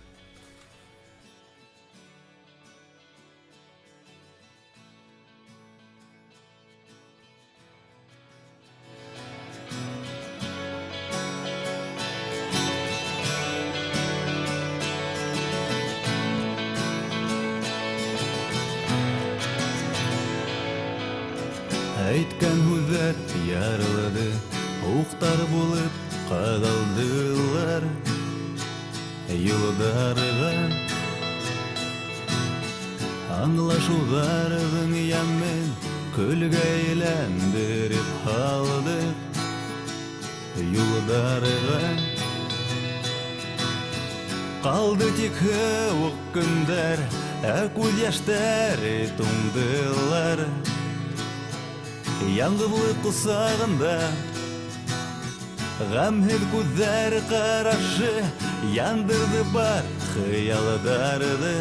Әйткән һүҙҙәр ярылды, уҡтар булып ҡаҙалдылар юлдарға. Аңлашыуҙарҙың йәмен көлгә әйләндереп һалдыҡ юлдарға. Ҡалды тик һыуыҡ көндәр, ә күҙ йәштәре туңдылар. Яңғыҙлыҡ ҡосағында ғәмһеҙ күҙҙәр ҡарашы яндырҙы бар хыялдарҙы.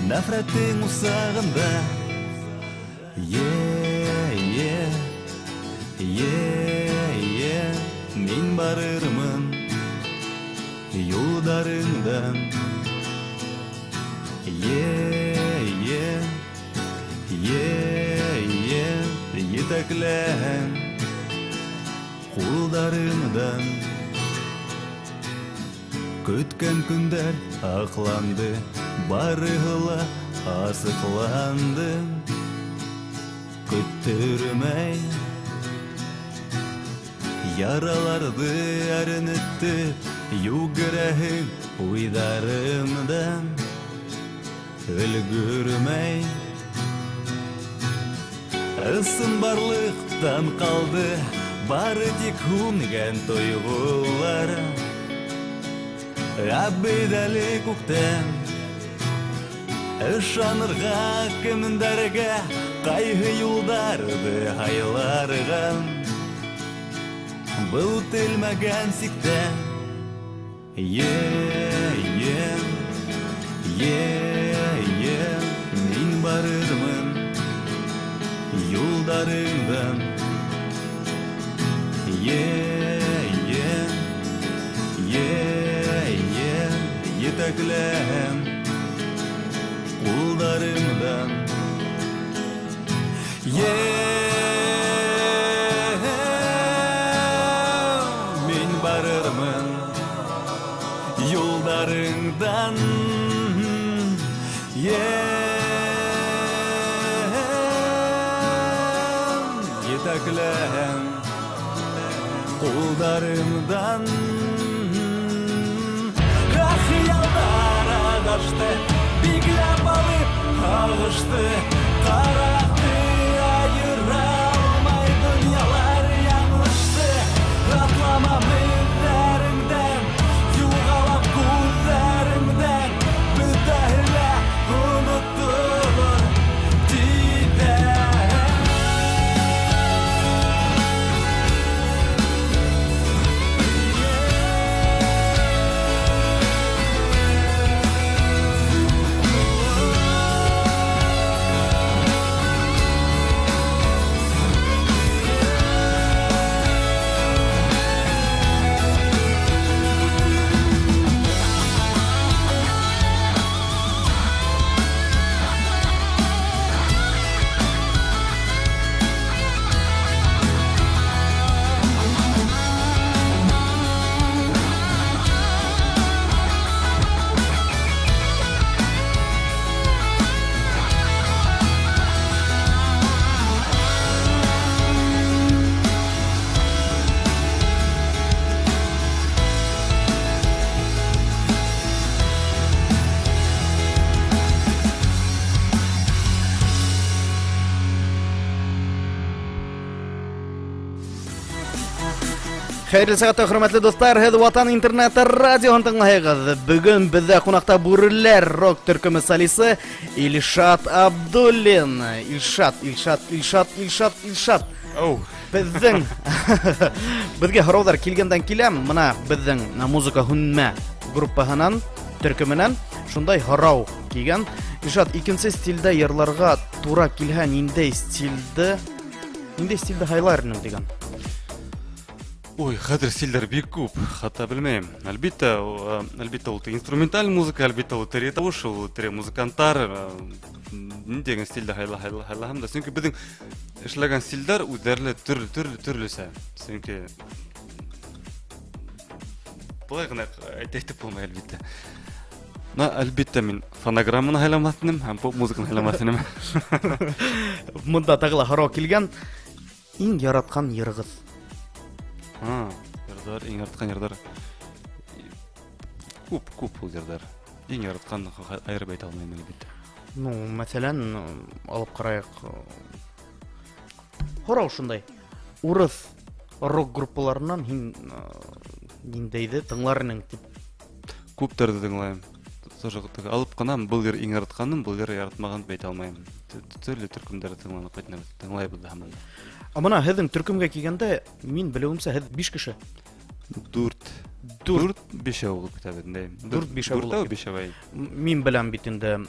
Нәфрәттең усағында е-е, е-е, мин барырмын юлдарыңдан. Е-е, е-е, етәкләһәң ҡулдарыңдан. Көткән көндәр аҡланды, барыһы ла асыҡланды. Көттөрмәй яраларҙы әрнетте, йүгерәһең уйҙарымдан. Өлгөрмәй ысын барлыҡтан ҡалды, бары тик һүнгән тойғолар. Ә беҙ әле күктән ышанырға кемдәргә, ҡайһы юлдарҙы һайларға. Был үтелмәгән сиктә. Е-е, е-е, мин барырмын юлдарыңдан. Е-е, е-е, етәкләһәм ҡулдарыңдан. Е-е, мин барырмын юлдарыңдан. Е-е, етәкләһәм ҡулдарымдан. Хыялдар аҙашты, бикләп алып һағышты. Ҡараҡты айыра алмай донъялар яңылышты. Атламам эҙҙәреңдән, юғалам күҙҙәреңдән. Бөтәһе лә онотолор тиҙҙән. Хәйерле сәғәттә, хөрмәтле дуҫтар, һеҙ Ватан интернет радиоһын тыңлайһығыҙ. Бөгөн беҙҙә ҡунаҡта Бүреләр рок төркөмө солисы Илшат Абдуллин. Илшат, Илшат, Илшат, Илшат, Илшат. Оу. Беҙгә һорауҙар килгәндән килә. Мына беҙҙең музыка һүнмә группаһынан, төркөмөнән шундай һорау килгән. Илшат, икенсе стилдә йырларға тура килһә, ниндәй стилде һайлар инең тигән? Ой, хәҙер стилдәр бик күп, хатта белмәйем. Әлбиттә, әлбиттә, ул инструменталь музыка, әлбиттә, ул тере тауыш, ул тере музыканттар, ни тигән стилдә һайлаһам да. Сөнки беҙҙең эшләгән стилдәр үҙҙәре төрлө, төрлө, төрлөсә. Сөнки былай ғына әйтеп булмай, әлбиттә. На, әлбиттә, мин фонограмманы һайламаҫ инем һәм поп музыканы һайламаҫ инем. Мында тағы ла һорау килгән. Иң яратҡан йырығыҙ? Йырҙар, иң яратҡан йырҙар. Күп, күп ул йырҙар. Иң яратҡан айырып әйтә алмайым, әлбиттә. Ну, мәҫәлән, алып ҡарайыҡ. Һорау шундай. Урыҫ рок группаларынан һин ниндәйҙе тыңлар инең тип? Күптәрҙе тыңлайым. Тоже алып ҡына был йыр иң яратҡаным, был йыр яратмаған тип әйтә алмайым. Төрлө төркөмдәрҙе тыңланып ҡайтынабыҙ, тыңлайбыҙ ҙа һаман. Ә бына һеҙҙең төркөмгә килгәндә, мин белеүемсә, һеҙ 5 кеше. Дүрт. Дүрт. Дүрт, бишәү булып китәбеҙ инде. Дүрт, бишәү булып Дүртәү, китә. бишәү, әй. Мин беләм бит инде,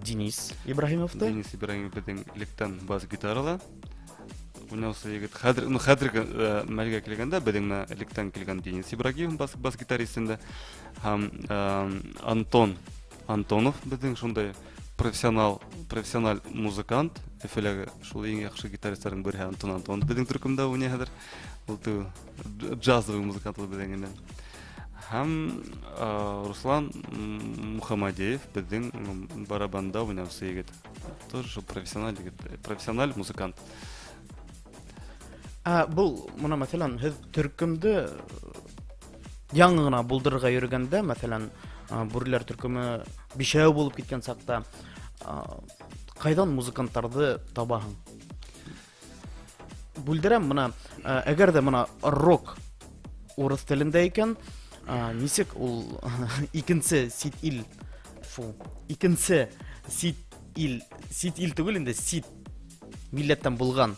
Денис Ибраһимовты. Денис Ибраһимов беҙҙең электән бас гитарала уйнаусы егет. Хәҙер, ну, хәҙерге, мәлгә килгәндә, беҙҙең менә электән килгән Денис Ибрагимов бас гитарист инде. Һәм, Антон Антонов беҙҙең шундай профессиональ музыкант. Өфөләге шул иң яҡшы гитаристарҙың береһе Антон Антонов беҙҙең төркөмдә уйнай хәҙер. Ул теге джазовый музыкант ул беҙҙең инде. Һәм, Руслан Мухаммадеев беҙҙең барабанда уйнаусы егет. Тоже шул профессиональ егет, профессиональ музыкант. Ә, был, мына, мәҫәлән, һеҙ төркөмдө яңы ғына булдырырға йөрөгәндә, мәҫәлән, бүреләр төркөмө бишәү булып киткән саҡта, ҡайҙан музыканттарҙы табаһың? Бүлдерәм, мына, әгәр ҙә мына рок урыҫ телендә икән, нисек ул икенсе сит ил, фу, икенсе сит ил, сит ил түгел инде, сит милләттән булған,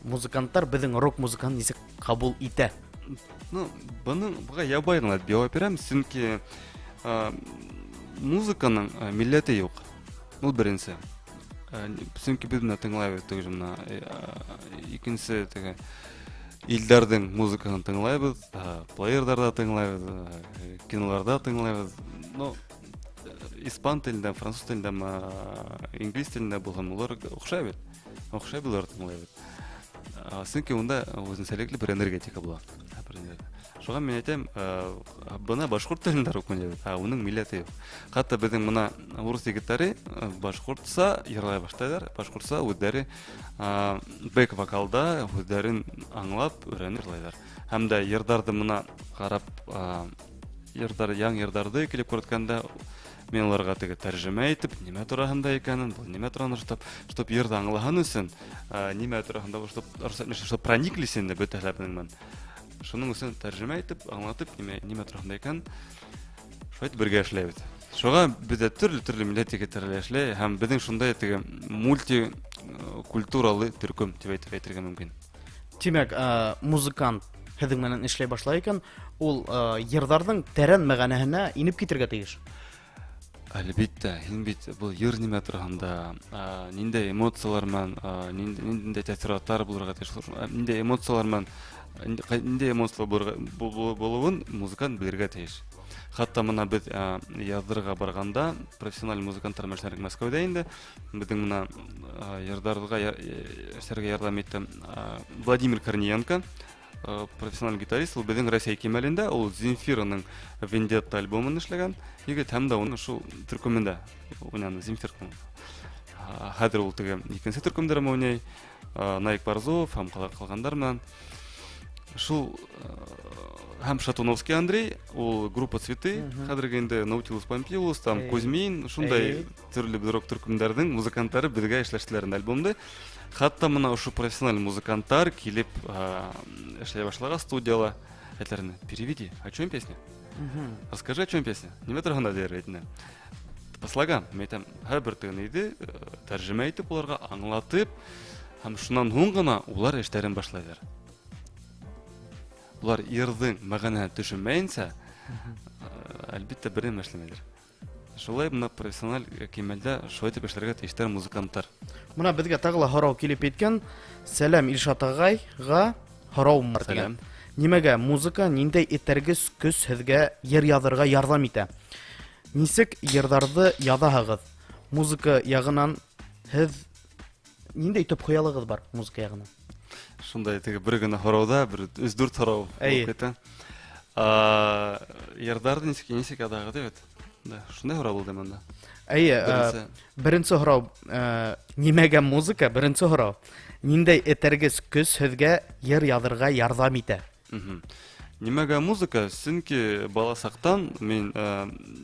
музыканттар беҙҙең рок музыканы нисек ҡабул итә? Ну, бының, быға ябай ғына яуап бирәм, сөнки, музыканың, милләте юҡ. Ул беренсе. Сөнки беҙ менә тыңлайбыҙ теге мына, икенсе теге илдәрҙең музыкаһын тыңлайбыҙ, плеерҙарҙа тыңлайбыҙ, киноларҙа тыңлайбыҙ. Ну, испан телендә, француз телендә, инглиз телендә булһын, улар оҡшай бит. Оҡшай бит, улар тыңлайбыҙ. Сөнки унда үҙенсәлекле бер энергетика була. Шуға мин әйтәм, бына башҡорт телендә рок уйнай бит, ә уның милләте юҡ. Хатта беҙҙең мына урыҫ егеттәре, башҡортса йырлай башлайҙар, башҡортса үҙҙәре, бэк вокалда үҙҙәрен аңлап өйрәнеп йырлайҙар. Һәм дә йырҙарҙы мына ҡарап, йырҙар, яңы йырҙарҙы килеп күрһәткәндә, мин уларға теге тәржемә итеп, нимә тураһында икәнен, был нимә тураһында, чтоб йырҙы аңлаһын өсөн, нимә тураһында, чтоб, чтоб прониклись инде бөтә бының менән. Шуның өсөн тәржемә итеп, аңлатып, нимә тураһында икән, шулай итеп бергә эшләйбеҙ. Шуға беҙҙә төрлө-төрлө милләт егеттәре эшләй, һәм беҙҙең шундай теге мультикультуралы төркөм тип әйтергә мөмкин. Тимәк, музыкант һеҙҙең менән эшләй башлай икән, ул, йырҙарҙың тәрән мәғәнәһенә инеп китергә тейеш. Әлбиттә, һин бит был йыр нимә тураһында, ниндәй эмоциялар менән, ниндәй тәьҫораттар булырға тейеш, ниндәй эмоциялар менән, ниндәй эмоциялар булыуын музыкант белергә тейеш. Хатта мына беҙ, яҙҙырға барғанда профессиональ музыканттар менән эшләнек Мәскәүҙә инде. Беҙҙең мына, йырҙарға эшләргә ярҙам итте, Владимир Корниенко, профессиональ гитарист, ул беҙҙең Рәсәй кимәлендә, ул Земфираның Вендетта альбомын эшләгән егет, һәм дә уның шул төркөмөндә уйнаны, Земфир. Хәҙер ул теге икенсе төркөмдә уйнай, Наик Борзов һәм ҡалғандар менән. Шул, һәм Шатуновский Андрей, ул группа Цветы, хәҙерге инде Наутилус Помпилус, там Кузьмин, шундай төрлө рок төркөмдәрҙең музыканттары беҙгә эшләштеләр инде альбомды. Хатта мына ошо профессиональ музыканттар килеп, эшләй башлаған студияла, әйтәләр инде, переведи, о чем песня? Расскажи, о чем песня? Нимә тураһында тиер әйтенә. По слогам, мин әйтәм, һәр бер теге нейҙе, тәржемә итеп уларға аңлатып, һәм шунан һуң ғына улар эштәрен башлайҙар. Улар йырҙың мәғәнәһен төшөнмәйенсә, әлбиттә, бер нәмә эшләмәйҙәр. Шулай бына профессиональ кимәлдә шулай итеп эшләргә тейештәр музыканттар. Бына беҙгә тағы ла һорау килеп еткән. Сәләм Илшат ағайға һорауым бар тигән. Сәләм. Нимәгә музыка ниндәй этәргес көс һеҙгә йыр яҙырға ярҙам итә? Нисек йырҙарҙы яҙаһығыҙ? Музыка яғынан һеҙ ниндәй төп хыялығыҙ бар музыка яғынан? Шундай теге бер генә һорауҙа бер өс-дүрт һорау булып китә. Йырҙарҙы нисек яҙаһығыҙ тип бит? Шундай, шундай һорау булды монда. Әйе, Беренсе. Беренсе һорау, нимәгә музыка? Беренсе һорау. Ниндәй этәргес көс һеҙгә йыр яҙырға ярҙам итә? Нимәгә музыка? Сөнки бала саҡтан мин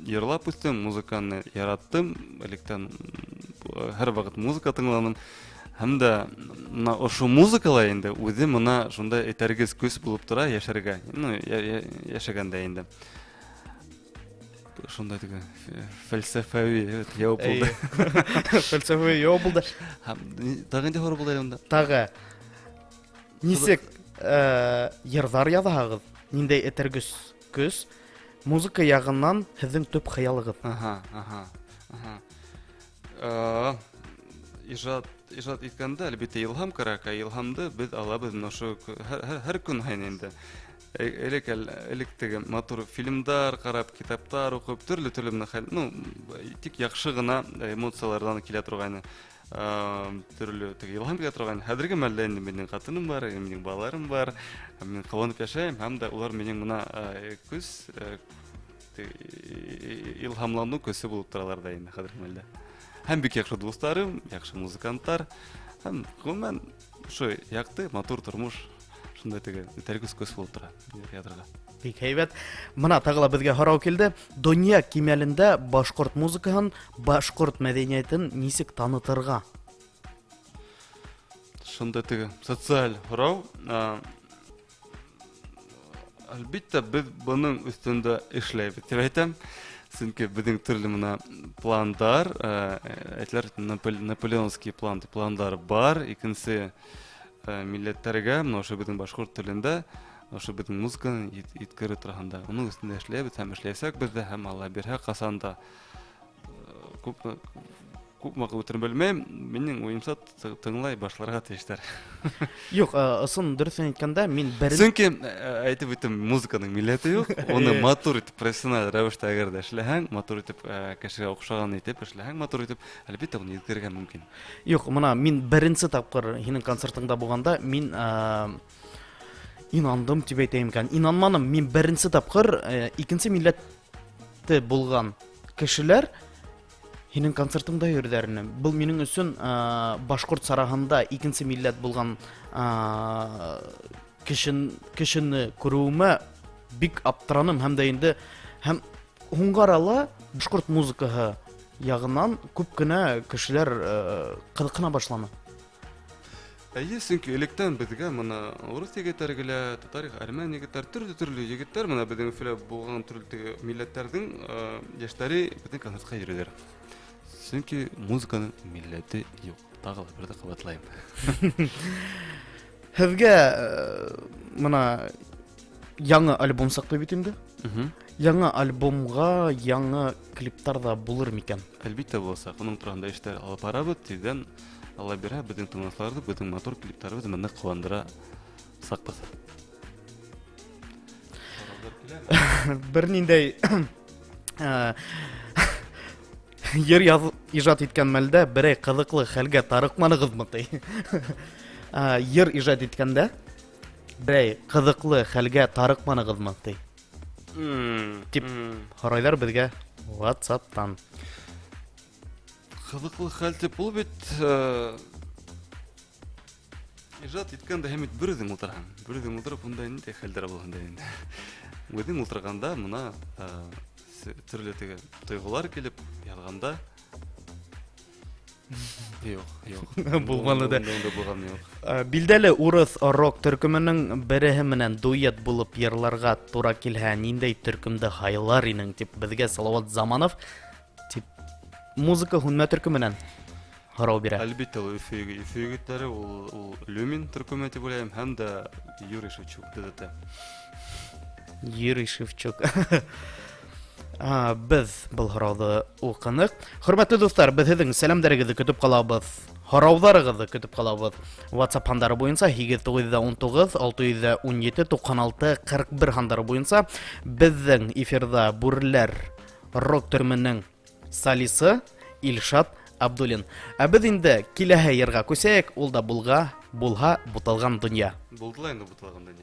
йырлап үҫтем, музыканы яраттым, электән һәр ваҡыт музыка тыңланым. Һәм дә мына ошо музыкала инде үҙе мына шундай этәргес көс булып тора йәшәргә. Ну, йәшәгәндә инде. Шундай теге фәлсәфәви яуап булды. Фәлсәфәви яуап булды. Һәм тағы ниндәй һорау булды әле унда? Тағы нисек йырҙар яҙаһығыҙ? Ниндәй этәргес көс музыка яғынан һеҙҙең төп хыялығыҙ? Аһа, аһа, аһа. Ижад иткәндә, әлбиттә, илһам кәрәк, ә илһамды беҙ алабыҙ менә ошо һәр көн һайын инде. Элек теге матур фильмдар ҡарап, китаптар уҡып, төрлө-төрлө менә хәл, ну, тик яҡшы ғына эмоцияларҙан килә торғайны. Төрлө теге илһам килә торғайны. Хәҙерге мәлдә инде минең ҡатыным бар, минең балаларым бар, мин ҡыуанып йәшәйем, һәм дә улар минең мына көс, илһамланыу көсө булып торалар да инде хәҙерге мәлдә. Һәм бик яҡшы дуҫтарым, яҡшы музыканттар, һәм ғөмүмән ошо яҡты, матур тормош шундай теге этәргес көс булып тора театрға. Бик һәйбәт. Мына тағы ла беҙгә һорау килде. Донъя кимәлендә башҡорт музыкаһын, башҡорт мәҙәниәтен нисек танытырға? Шундай теге социаль һорау. Әлбиттә, беҙ бының өҫтөндә эшләйбеҙ тип әйтәм. Сөнки беҙҙең төрлө мына пландар, әйтеләр, наполеонский план тип пландар бар. Икенсе, милләттәргә, мына ошо беҙҙең башҡорт телендә, ошо беҙҙең музыканы еткереү тураһында. Уның өҫтөндә эшләйбеҙ һәм эшләйәсәкбеҙ ҙә, һәм Алла бирһә, ҡасан да, күп ваҡыт үтерен белмәйем, минең уйымса тыңлай башларға тейештәр. Юҡ, ысын дөрөҫөн әйткәндә, мин бер Сөнки, әйтеп үттем, музыканың милләте юҡ. Уны матур итеп, профессиональ рәүештә әгәр ҙә эшләһәң, матур итеп, кешегә оҡшаған итеп эшләһәң, матур итеп, әлбиттә, уны еткерергә мөмкин. Юҡ, мына мин беренсе тапҡыр һинең концертыңда булғанда, мин, инандым тип әйтәйем икән. Инанманым, мин беренсе тапҡыр, икенсе милләтте булған кешеләр һинең концертыңда йөрөйҙәр ине. Был минең өсөн, башҡорт сараһында икенсе милләт булған, кешене күреүемә бик аптыраным һәм дә инде һәм һуңғы арала башҡорт музыкаһы яғынан күп кенә кешеләр, ҡыҙыҡһына башланы. Әйе, сөнки электән беҙгә мына урыҫ егеттәре килә, татар, әрмән егеттәр, төрлө-төрлө егеттәр, мына беҙҙең Өфөлә булған төрлө теге милләттәрҙең, йәштәре беҙҙең концертҡа йөрөйҙәр. Сөнки музыканың милләте юҡ. Тағы ла бер ҙә ҡабатлайым. Һеҙгә, мына яңы альбом сыҡты бит инде. Яңы альбомға яңы клиптар ҙа булыр микән? Әлбиттә буласаҡ. Уның тураһында эштәр алып барабыҙ. Тиҙҙән Алла бирһә, беҙҙең тыңлаусыларҙы, беҙҙең матур клиптарыбыҙ менән ҡыуандыра саҡбыҙ. Бер ниндәй, йыр ижад иткән мәлдә берәй ҡыҙыҡлы хәлгә тарыҡманығыҙмы ти? Йыр ижад иткәндә берәй ҡыҙыҡлы хәлгә тарыҡманығыҙмы ти? Тип һорайҙар беҙгә WhatsApp-тан. Ҡыҙыҡлы хәл тип ул бит, ижад иткәндә һәм бит бер үҙең ултыраһың. Бер үҙең ултырып, унда ниндәй хәлдәр булһын да инде. Үҙең ултырғанда мына, төрлө теге тойғолар килеп яҙғанда Юҡ, юҡ. Булғаны да. Унда булғаны юҡ. Билдәле урыҫ рок төркөмөнөң береһе менән дуэт булып йырларға тура килһә, ниндәй төркөмдө һайлар инең тип беҙгә Салауат Заманов тип музыка һүнмә төркөмөнән һорау бирә. Әлбиттә, ул Өфө егеттәре, ул Люмин төркөмө тип уйлайым, һәм дә Юрий Шевчук ДДТ. Юрий Шевчук. Беҙ был һорауҙы уҡыныҡ. Хөрмәтле дуҫтар, беҙ һеҙҙең сәләмдәрегеҙҙе көтөп ҡалабыҙ, һорауҙарығыҙҙы көтөп ҡалабыҙ. WhatsApp һандары буйынса һигеҙ туғыҙ йөҙ ун туғыҙ, алты йөҙ ун ете, туҡһан алты, ҡырҡ бер һандары буйынса беҙҙең эфирҙа Бүреләр рок төркөмөнөң солисы Илшат Абдуллин. Ә беҙ инде киләһе йырға күсәйек, ул да булһа буталған донъя. Булды ла инде буталған донъя.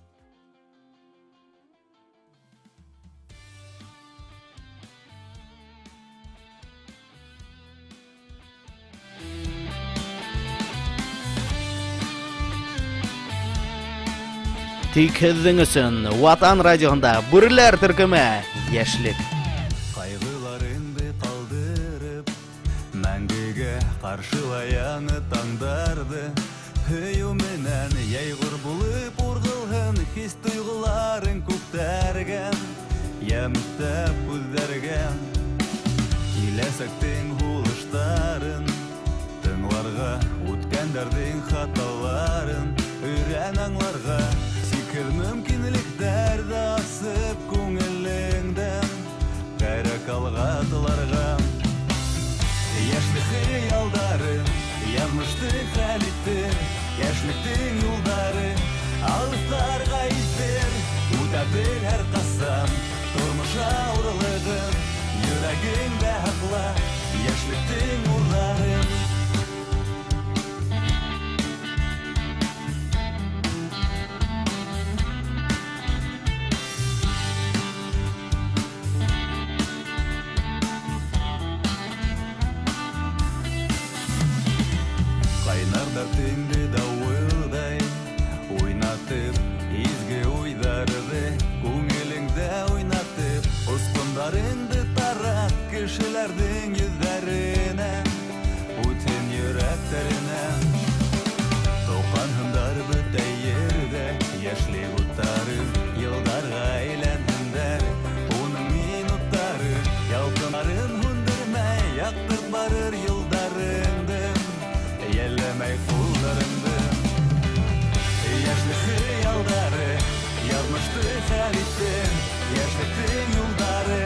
Тик һеҙҙең өсөн Ватан радиоһында Бүреләр төркөмө Йәшлек. Ҡайғыларыңды ҡалдырып, мәңгегә ҡаршыла яңы таңдарҙы. Һөйөү менән йәйғор булып урғылһын хис тойғоларың күктәргә, йәм өҫтәп күҙҙәргә. Киләсәктең һулыштарын тыңларға, үткәндәрҙең хаталарын өйрән аңларға. Сикһеҙ мөмкинлектәрҙе асып күңелеңдән кәрәк алға атларға. Йәшлек хыялдары яҙмышты хәл итер, йәшлектең юлдары алыҫтарға илтер. Үтә бел һәр ҡасан тормош ауырлығын, йөрәгеңдә һаҡла йәшлектең нурҙарын. Ҡайнар дәртеңде дауылдай уйнатып, изге уйҙарҙы күңелеңдә уйнатып, осҡондарыңды тарат кешеләрҙең йөҙҙәренә, үтһен йөрәктәренә. Тоҡанһындар бөтә ерҙә йәшлек уттары, йылдарға әйләнһендәр уның минуттары. Ялҡынарын һүндермәй яҡтырт барыр юлдарыңды, йәлләмәй ҡулдарыңды. Йәшлек хыялдары яҙмышты хәл итер, йәшлектең юлдары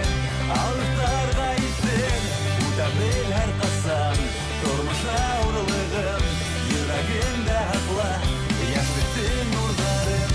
алыҫтарға илтер. Үтә бел һәр ҡасан тормош ауырлығын, йөрәгеңдә һаҡла йәшлектең нурҙарын.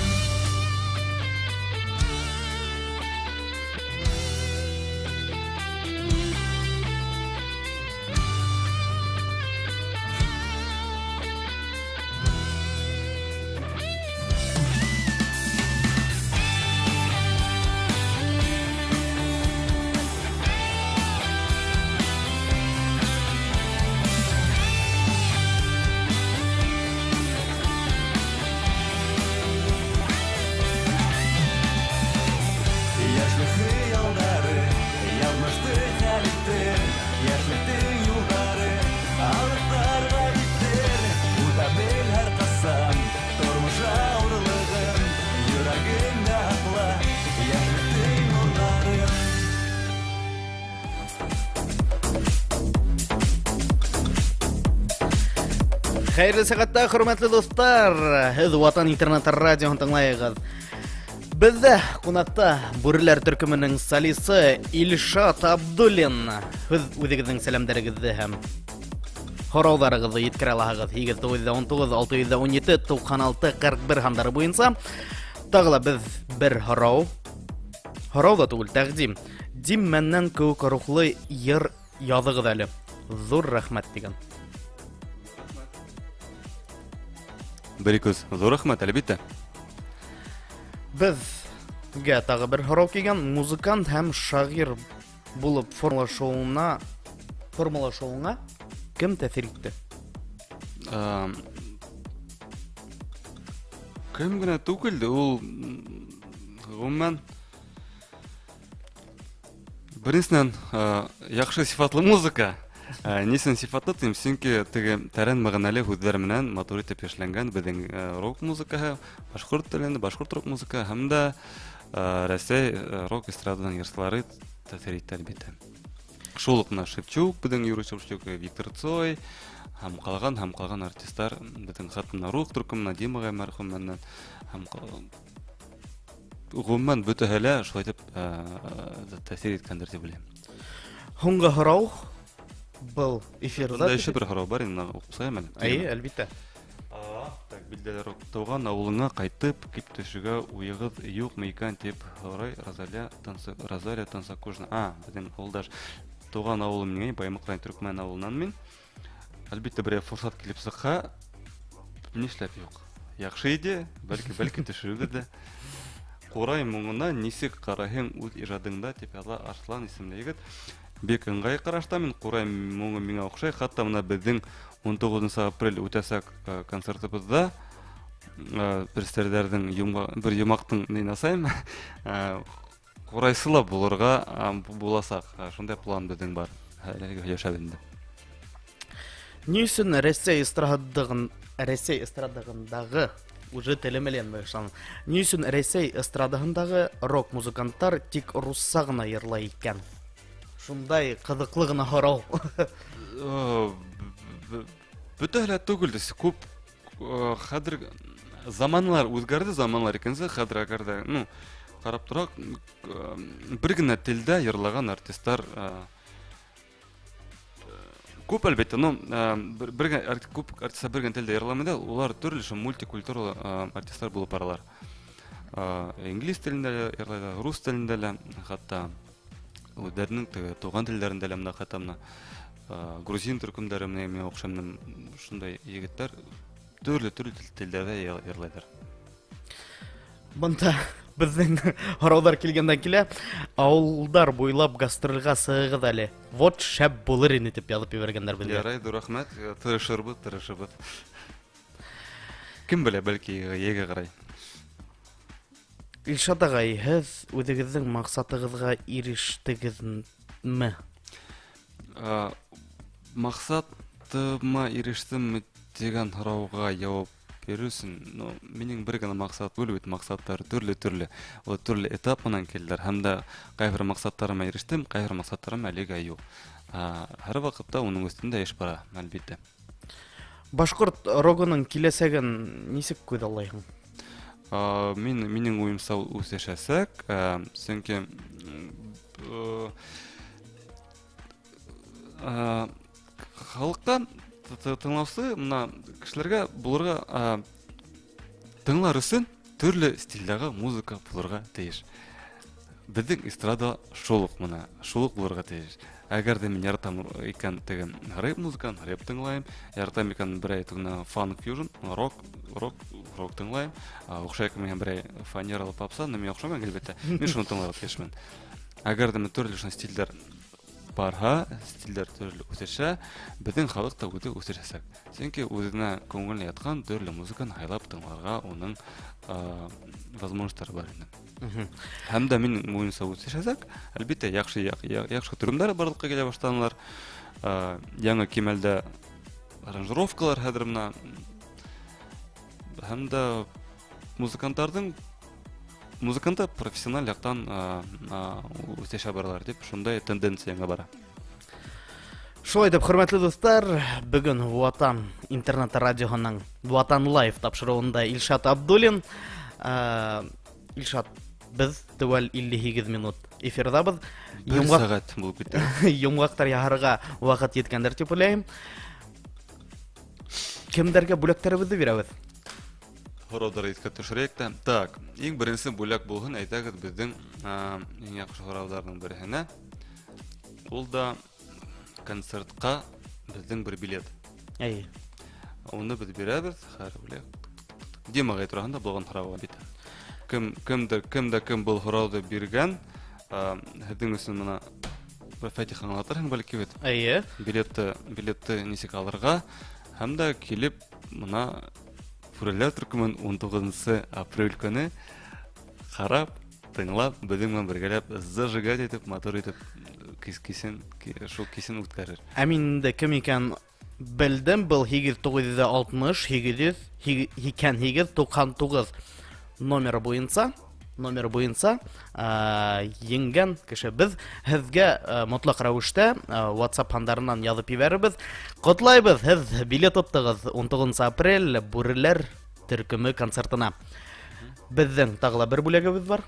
Йәшлек хыялдары яҙмышты хәл итер, йәшлектең юлдары алыҫтарға илтер. Үтә бел һәр ҡасан тормош ауырлығын, йөрәгеңдә һаҡла йәшлектең нурҙарын. Хәйерле сәғәттә, хөрмәтле дуҫтар, һеҙ Ватан интернет радиоһын тыңлайығыҙ. Беҙҙә ҡунаҡта Бүреләр төркөмөнөң солисы Илшат Абдуллин. Һеҙ үҙегеҙҙең сәләмдәрегеҙҙе һәм һорауҙарығыҙҙы еткерә алаһығыҙ. Һигеҙ туғыҙ йөҙ ун туғыҙ, алты йөҙ ун ете, туҡһан алты, ҡырҡ бер һандары буйынса. Тағы ла беҙ бер һорау, һорау ҙа түгел, тәҡдим. Дим мәннән кеүек рухлы йыр яҙығыҙ әле. Ҙур рәхмәт тигән. Бер ике үҙ. Ҙур рәхмәт, әлбиттә. Беҙгә тағы бер һорау килгән. Музыкант һәм шағир булып формалашыуыңа кем тәьҫир итте? Кем генә түгел, ул, ғөмүмән, беренсенән, яҡшы сифатлы музыка. Нисен сифатлы тим, сөнки теге тәрән мәғәнәле һүҙҙәр менән матур итеп эшләнгән беҙҙең, рок музыкаһы, башҡорт телендә башҡорт рок музыкаһы һәм дә, Рәсәй, рок эстраданың йырсылары тәьҫир итә әлбиттә. Шул уҡ мына Шевчук, беҙҙең Юрий Шевчук, Виктор Цой һәм ҡалған артистар, беҙҙең хатта мына рок төркөмөнә, Дима ағай мәрхүм менән һәм ғөмүмән бөтәһе лә шулай итеп, тәьҫир иткәндер тип уйлайым. Һуңғы һорау был эфирҙа. Бында еще бер һорау бар, инде уҡып сығайым әле. Эйе, әлбиттә. Так, билдәле рок. Тыуған ауылыңа ҡайтып килеп төшөүгә уйығыҙ юҡмы икән тип һорай Розалия Тансакужина. Беҙҙең ауылдаш. Тыуған ауылым ниңә? Баймаҡ район Төркмән ауылынан мин. Әлбиттә, берәй форсат килеп сыҡһа, нишләп юҡ? Яҡшы иде, бәлки төшөрөрбөҙ ҙә. Ҡурай моңона нисек ҡарайһың үҙ ижадыңда тип яҙа Арслан исемле егет. Бик ыңғай ҡарашта мин, ҡурай моңо миңә оҡшай. Хатта мына беҙҙең ун туғыҙынсы апрель үтәсәк концертыбыҙҙа Бер серҙәрҙең бер йомаҡтың нейен асайым. Ҡурайсы ла булырға буласаҡ. Шундай план беҙҙең бар. Әлегә һөйләшәбеҙ инде. Ни өсөн Рәсәй эстрадығын Рәсәй эстрадығындағы уже телем әйләнмәй башланы. Ни өсөн Рәсәй эстрадаһындағы рок музыканттар тик русса ғына йырлай икән? Шундай ҡыҙыҡлы ғына һорау. Бөтәһе лә түгел, күп хәҙер заманлар үҙгәрҙе, заманлар икенсе, хәҙер әгәр ҙә, ну, ҡарап тораҡ, бер генә телдә йырлаған артистар күп, әлбиттә, но бер генә күп артистлар бер генә телдә йырламай да, улар төрлө шул мультикультуралы артистлар булып баралар. Инглиз телендә лә йырлайлар, рус телендә лә, хатта үҙҙәренең теге туған телдәрендә лә, мына хатта мына грузин төркөмдәре менән миңә оҡшай, шундай егеттәр төрлө-төрлө телдәрҙә йырлайҙар. Бында беҙҙең һорауҙар килгәндән килә. Ауылдар буйлап гастролгә сығығыҙ әле. Вот шәп булыр ине тип яҙып ебәргәндәр беҙгә. Ярай, ҙур рәхмәт. Тырышырбыҙ, тырышырбыҙ. Кем белә, бәлки йәйгә ҡарай. Илшат ағай, һеҙ үҙегеҙҙең маҡсатығыҙға ирештегеҙме? Маҡсатыма ирештемме тигән һорауға яуап биреү өсөн, ну, минең бер генә маҡсат түгел бит, маҡсаттар төрлө-төрлө. Ул төрлө этап менән килделәр. Һәм дә ҡайһы бер маҡсаттарыма ирештем, ҡайһы бер маҡсаттарым әлегә юҡ. Һәр ваҡытта уның өҫтөндә эш бара, әлбиттә. Башҡорт рогының киләсәген нисек күҙаллайһың? Минең уйымса үҫешәсәк, сөнки, халыҡта тыңлаусы мына кешеләргә булырға, тыңлар өсөн төрлө стилдәге музыка булырға тейеш. Беҙҙең эстрада шул уҡ мына, шул уҡ булырға тейеш. Әгәр ҙә мин яратам икән теге рэп музыканы, рэп тыңлайым, яратам икән берәй теге фанк фьюжн, рок, рок, рок тыңлайым. Оҡшай икән миңә берәй фанералы попса, но миңә оҡшамай, әлбиттә. Мин шуны тыңларға тейешмен. Әгәр ҙә төрлө шундай стилдәр барһа, стилдәр төрлө үҫешә, беҙҙең халыҡ та үҙе үҫешәсәк. Сөнки үҙенә күңеленә ятҡан төрлө музыканы һайлап тыңларға уның, возможностары бар инде. Һәм дә минең буйынса үҫешәсәк, әлбиттә, яҡшы төрөмдәр барлыҡҡа килә башланылар. Яңы кимәлдә аранжировкалар хәҙер мына. Һәм дә музыканттар профессиональ яҡтан, үҫешә баралар тип шундай тенденция яңы бара. Шулай итеп, хөрмәтле дуҫтар, бөгөн Ватан интернет радиоһының Ватан Лайв тапшырыуында Илшат Абдуллин. Илшат, беҙ теүәл илле һигеҙ минут эфирҙабыҙ. Бер сәғәт булып китте. Йомғаҡтар яһарға ваҡыт еткәндер тип уйлайым. Кемдәргә бүләктәребеҙҙе бирәбеҙ? Һорауҙар иҫкә төшөрәйек тә. Так, иң беренсе бүләк булһын, әйтәгеҙ, беҙҙең, иң яҡшы һорауҙарҙың береһенә. Ул да концертҡа беҙҙең бер билет. Әй. Уны беҙ бирәбеҙ, хәҙер бүләк. Дима ағай тураһында булған һорау бит. Кем дә кем был һорауҙы биргән, һеҙҙең өсөн мына бер Фатиха аңлатырһың бәлки бит. Әйе. Билетты нисек алырға һәм дә килеп мына Бүреләр төркөмөн ун туғыҙынсы апрель көнө ҡарап, тыңлап, беҙҙең менән бергәләп зажигать итеп, матур итеп шул кисен үткәрер. Ә мин инде кем икән белдем, был һигеҙ туғыҙ йөҙ алтмыш, һигеҙ йөҙ, һикән һигеҙ, туҡһан туғыҙ номеры буйынса, номер буйынса, еңгән кеше. Беҙ һеҙгә, мотлаҡ рәүештә, WhatsApp һандарынан яҙып ебәрербеҙ. Ҡотлайбыҙ, һеҙ билет оттығыҙ ун туғыҙынсы апрель Бүреләр төркөмө концертына. Беҙҙең тағы ла бер бүләгебеҙ бар.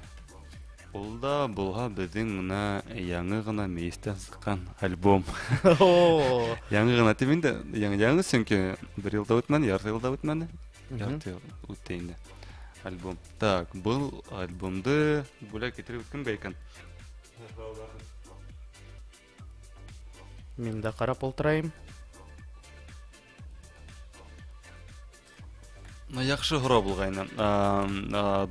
Ул да булһа беҙҙең мына яңы ғына мейестән сыҡҡан альбом. О! Яңы ғына тип инде, яңы, сөнки бер йыл да үтмәне, ярты йыл да үтмәне. Ярты йыл үтте инде альбом. Так, был альбомды бүләк итеп кемгә икән? Мин дә ҡарап ултырайым. Ну, яҡшы һорау булғайны.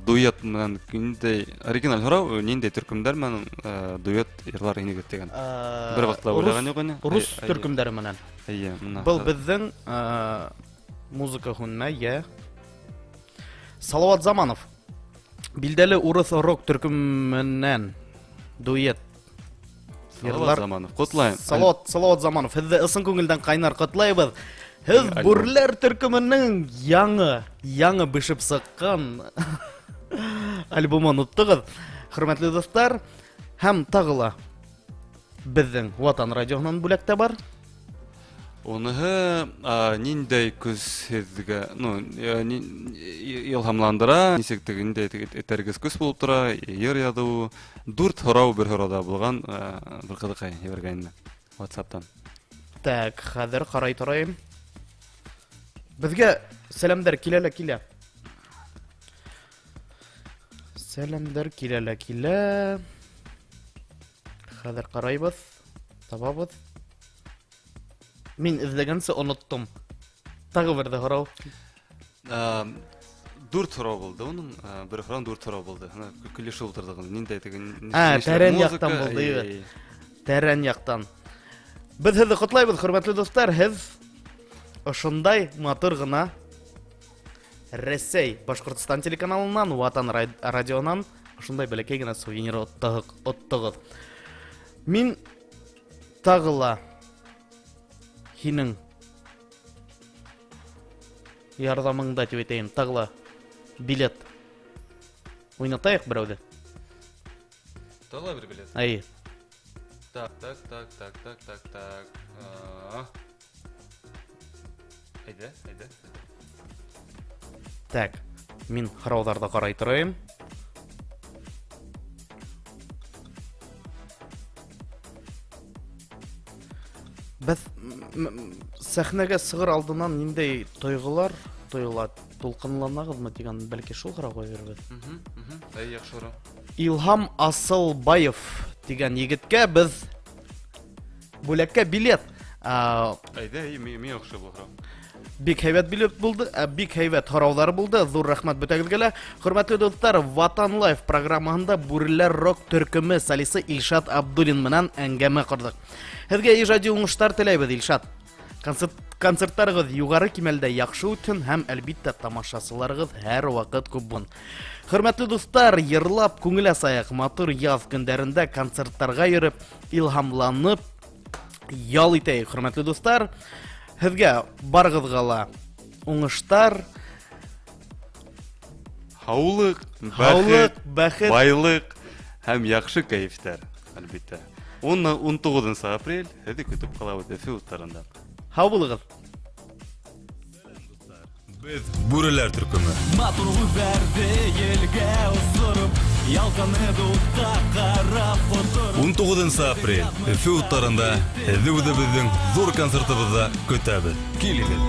Дуэт менән ниндәй оригиналь һорау, ниндәй төркөмдәр менән, дуэт йырлар инегеҙ тигән. Бер ваҡытта уйлаған юҡ ине. Рус Әй, әй. төркөмдәре менән. Эйе, мына Был хәҙер. беҙҙең, музыка һүнмәй, йә. Салават Заманов. Билдәле урыҫ рок төркөмөнән дуэт. Салават Заманов. Ҡотлайым. Салават Заманов. Һеҙҙе ысын күңелдән ҡайнар ҡотлайбыҙ. Һеҙ Бүреләр төркөмөнөң яңы бешеп сыҡҡан альбомын оттоғоҙ. Хөрмәтле дуҫтар, һәм тағы ла беҙҙең Ватан радиоһынан бүләк тә бар. Уныһы ниндәй көс һеҙгә, ну, илһамландыра, нисек теге ниндәй этәргес көс булып тора, йыр яҙыу, 4 һорау бер һорауҙа булған, бер ҡыҙыҡай ебәргәйне WhatsApp-тан. Так, хәҙер ҡарай торайым. Беҙгә сәләмдәр килә лә килә. Сәләмдәр килә лә килә. Хәҙер ҡарайбыҙ, табабыҙ. Мин эҙләгәнсе оноттом. Тағы бер ҙә һорау. 4 һорау булды уның, бер һорау 4 һорау булды. Ана килешеп ултырҙыҡ. Ниндәй теге тәрән яҡтан булды, әйе. Тәрән яҡтан. Беҙ һеҙҙе ҡотлайбыҙ, хөрмәтле дуҫтар. Һеҙ ошондай матур ғына Рәсәй Башҡортостан телеканалынан, Ватан радионан ошондай бәләкәй генә сувенир оттоғоҙ. Мин тағы ла һинең ярҙамыңда тип әйтәйем, тағы ла билет уйнатайыҡ берәүҙе. Тағы ла бер билет? Әйе. Так, так, так, так, так, так, так. Әйҙә, әйҙә. Так, мин һорауҙарҙы ҡарай торайым. Беҙ сәхнәгә сығыр алдынан ниндәй тойғолар тойола, тулҡынланағыҙмы тигән, бәлки шул һорауға бирербеҙ. Әй, яҡшы һорау. Илһам Асылбаев тигән егеткә беҙ бүләккә билет. Әйҙә, әй, мин яҡшы был һорау. Бик һәйбәт билет булды, бик һәйбәт һорауҙар булды. Ҙур рәхмәт бөтәгеҙгә лә. Хөрмәтле дуҫтар, Ватан Лайф программаһында Бүреләр рок төркөмө солисы Илшат Абдуллин менән әңгәмә ҡорҙоҡ. Һеҙгә ижади уңыштар теләйбеҙ, Илшат. Концерттарығыҙ юғары кимәлдә яҡшы үтһен һәм әлбиттә тамашасыларығыҙ һәр ваҡыт күп булһын. Хөрмәтле дуҫтар, йырлап күңел асайыҡ, матур яҙ көндәрендә концерттарға йөрөп, илһамланып ял итәйек. Хөрмәтле дуҫтар, һеҙгә барығыҙға ла уңыштар, һаулыҡ, һаулыҡ, бәхет, байлыҡ һәм яҡшы кәйефтәр, әлбиттә. 19 апрель һеҙҙе көтөп ҡалабыҙ Өфө уттарында. Һау булығыҙ. Беҙ Бүреләр төркөмө. Матур уйҙарҙы елгә осороп, ялҡынды утҡа ҡарап отороп. 19 апрель Өфө уттарында һеҙҙе үҙебеҙҙең ҙур концертыбыҙҙа көтәбеҙ. Килегеҙ.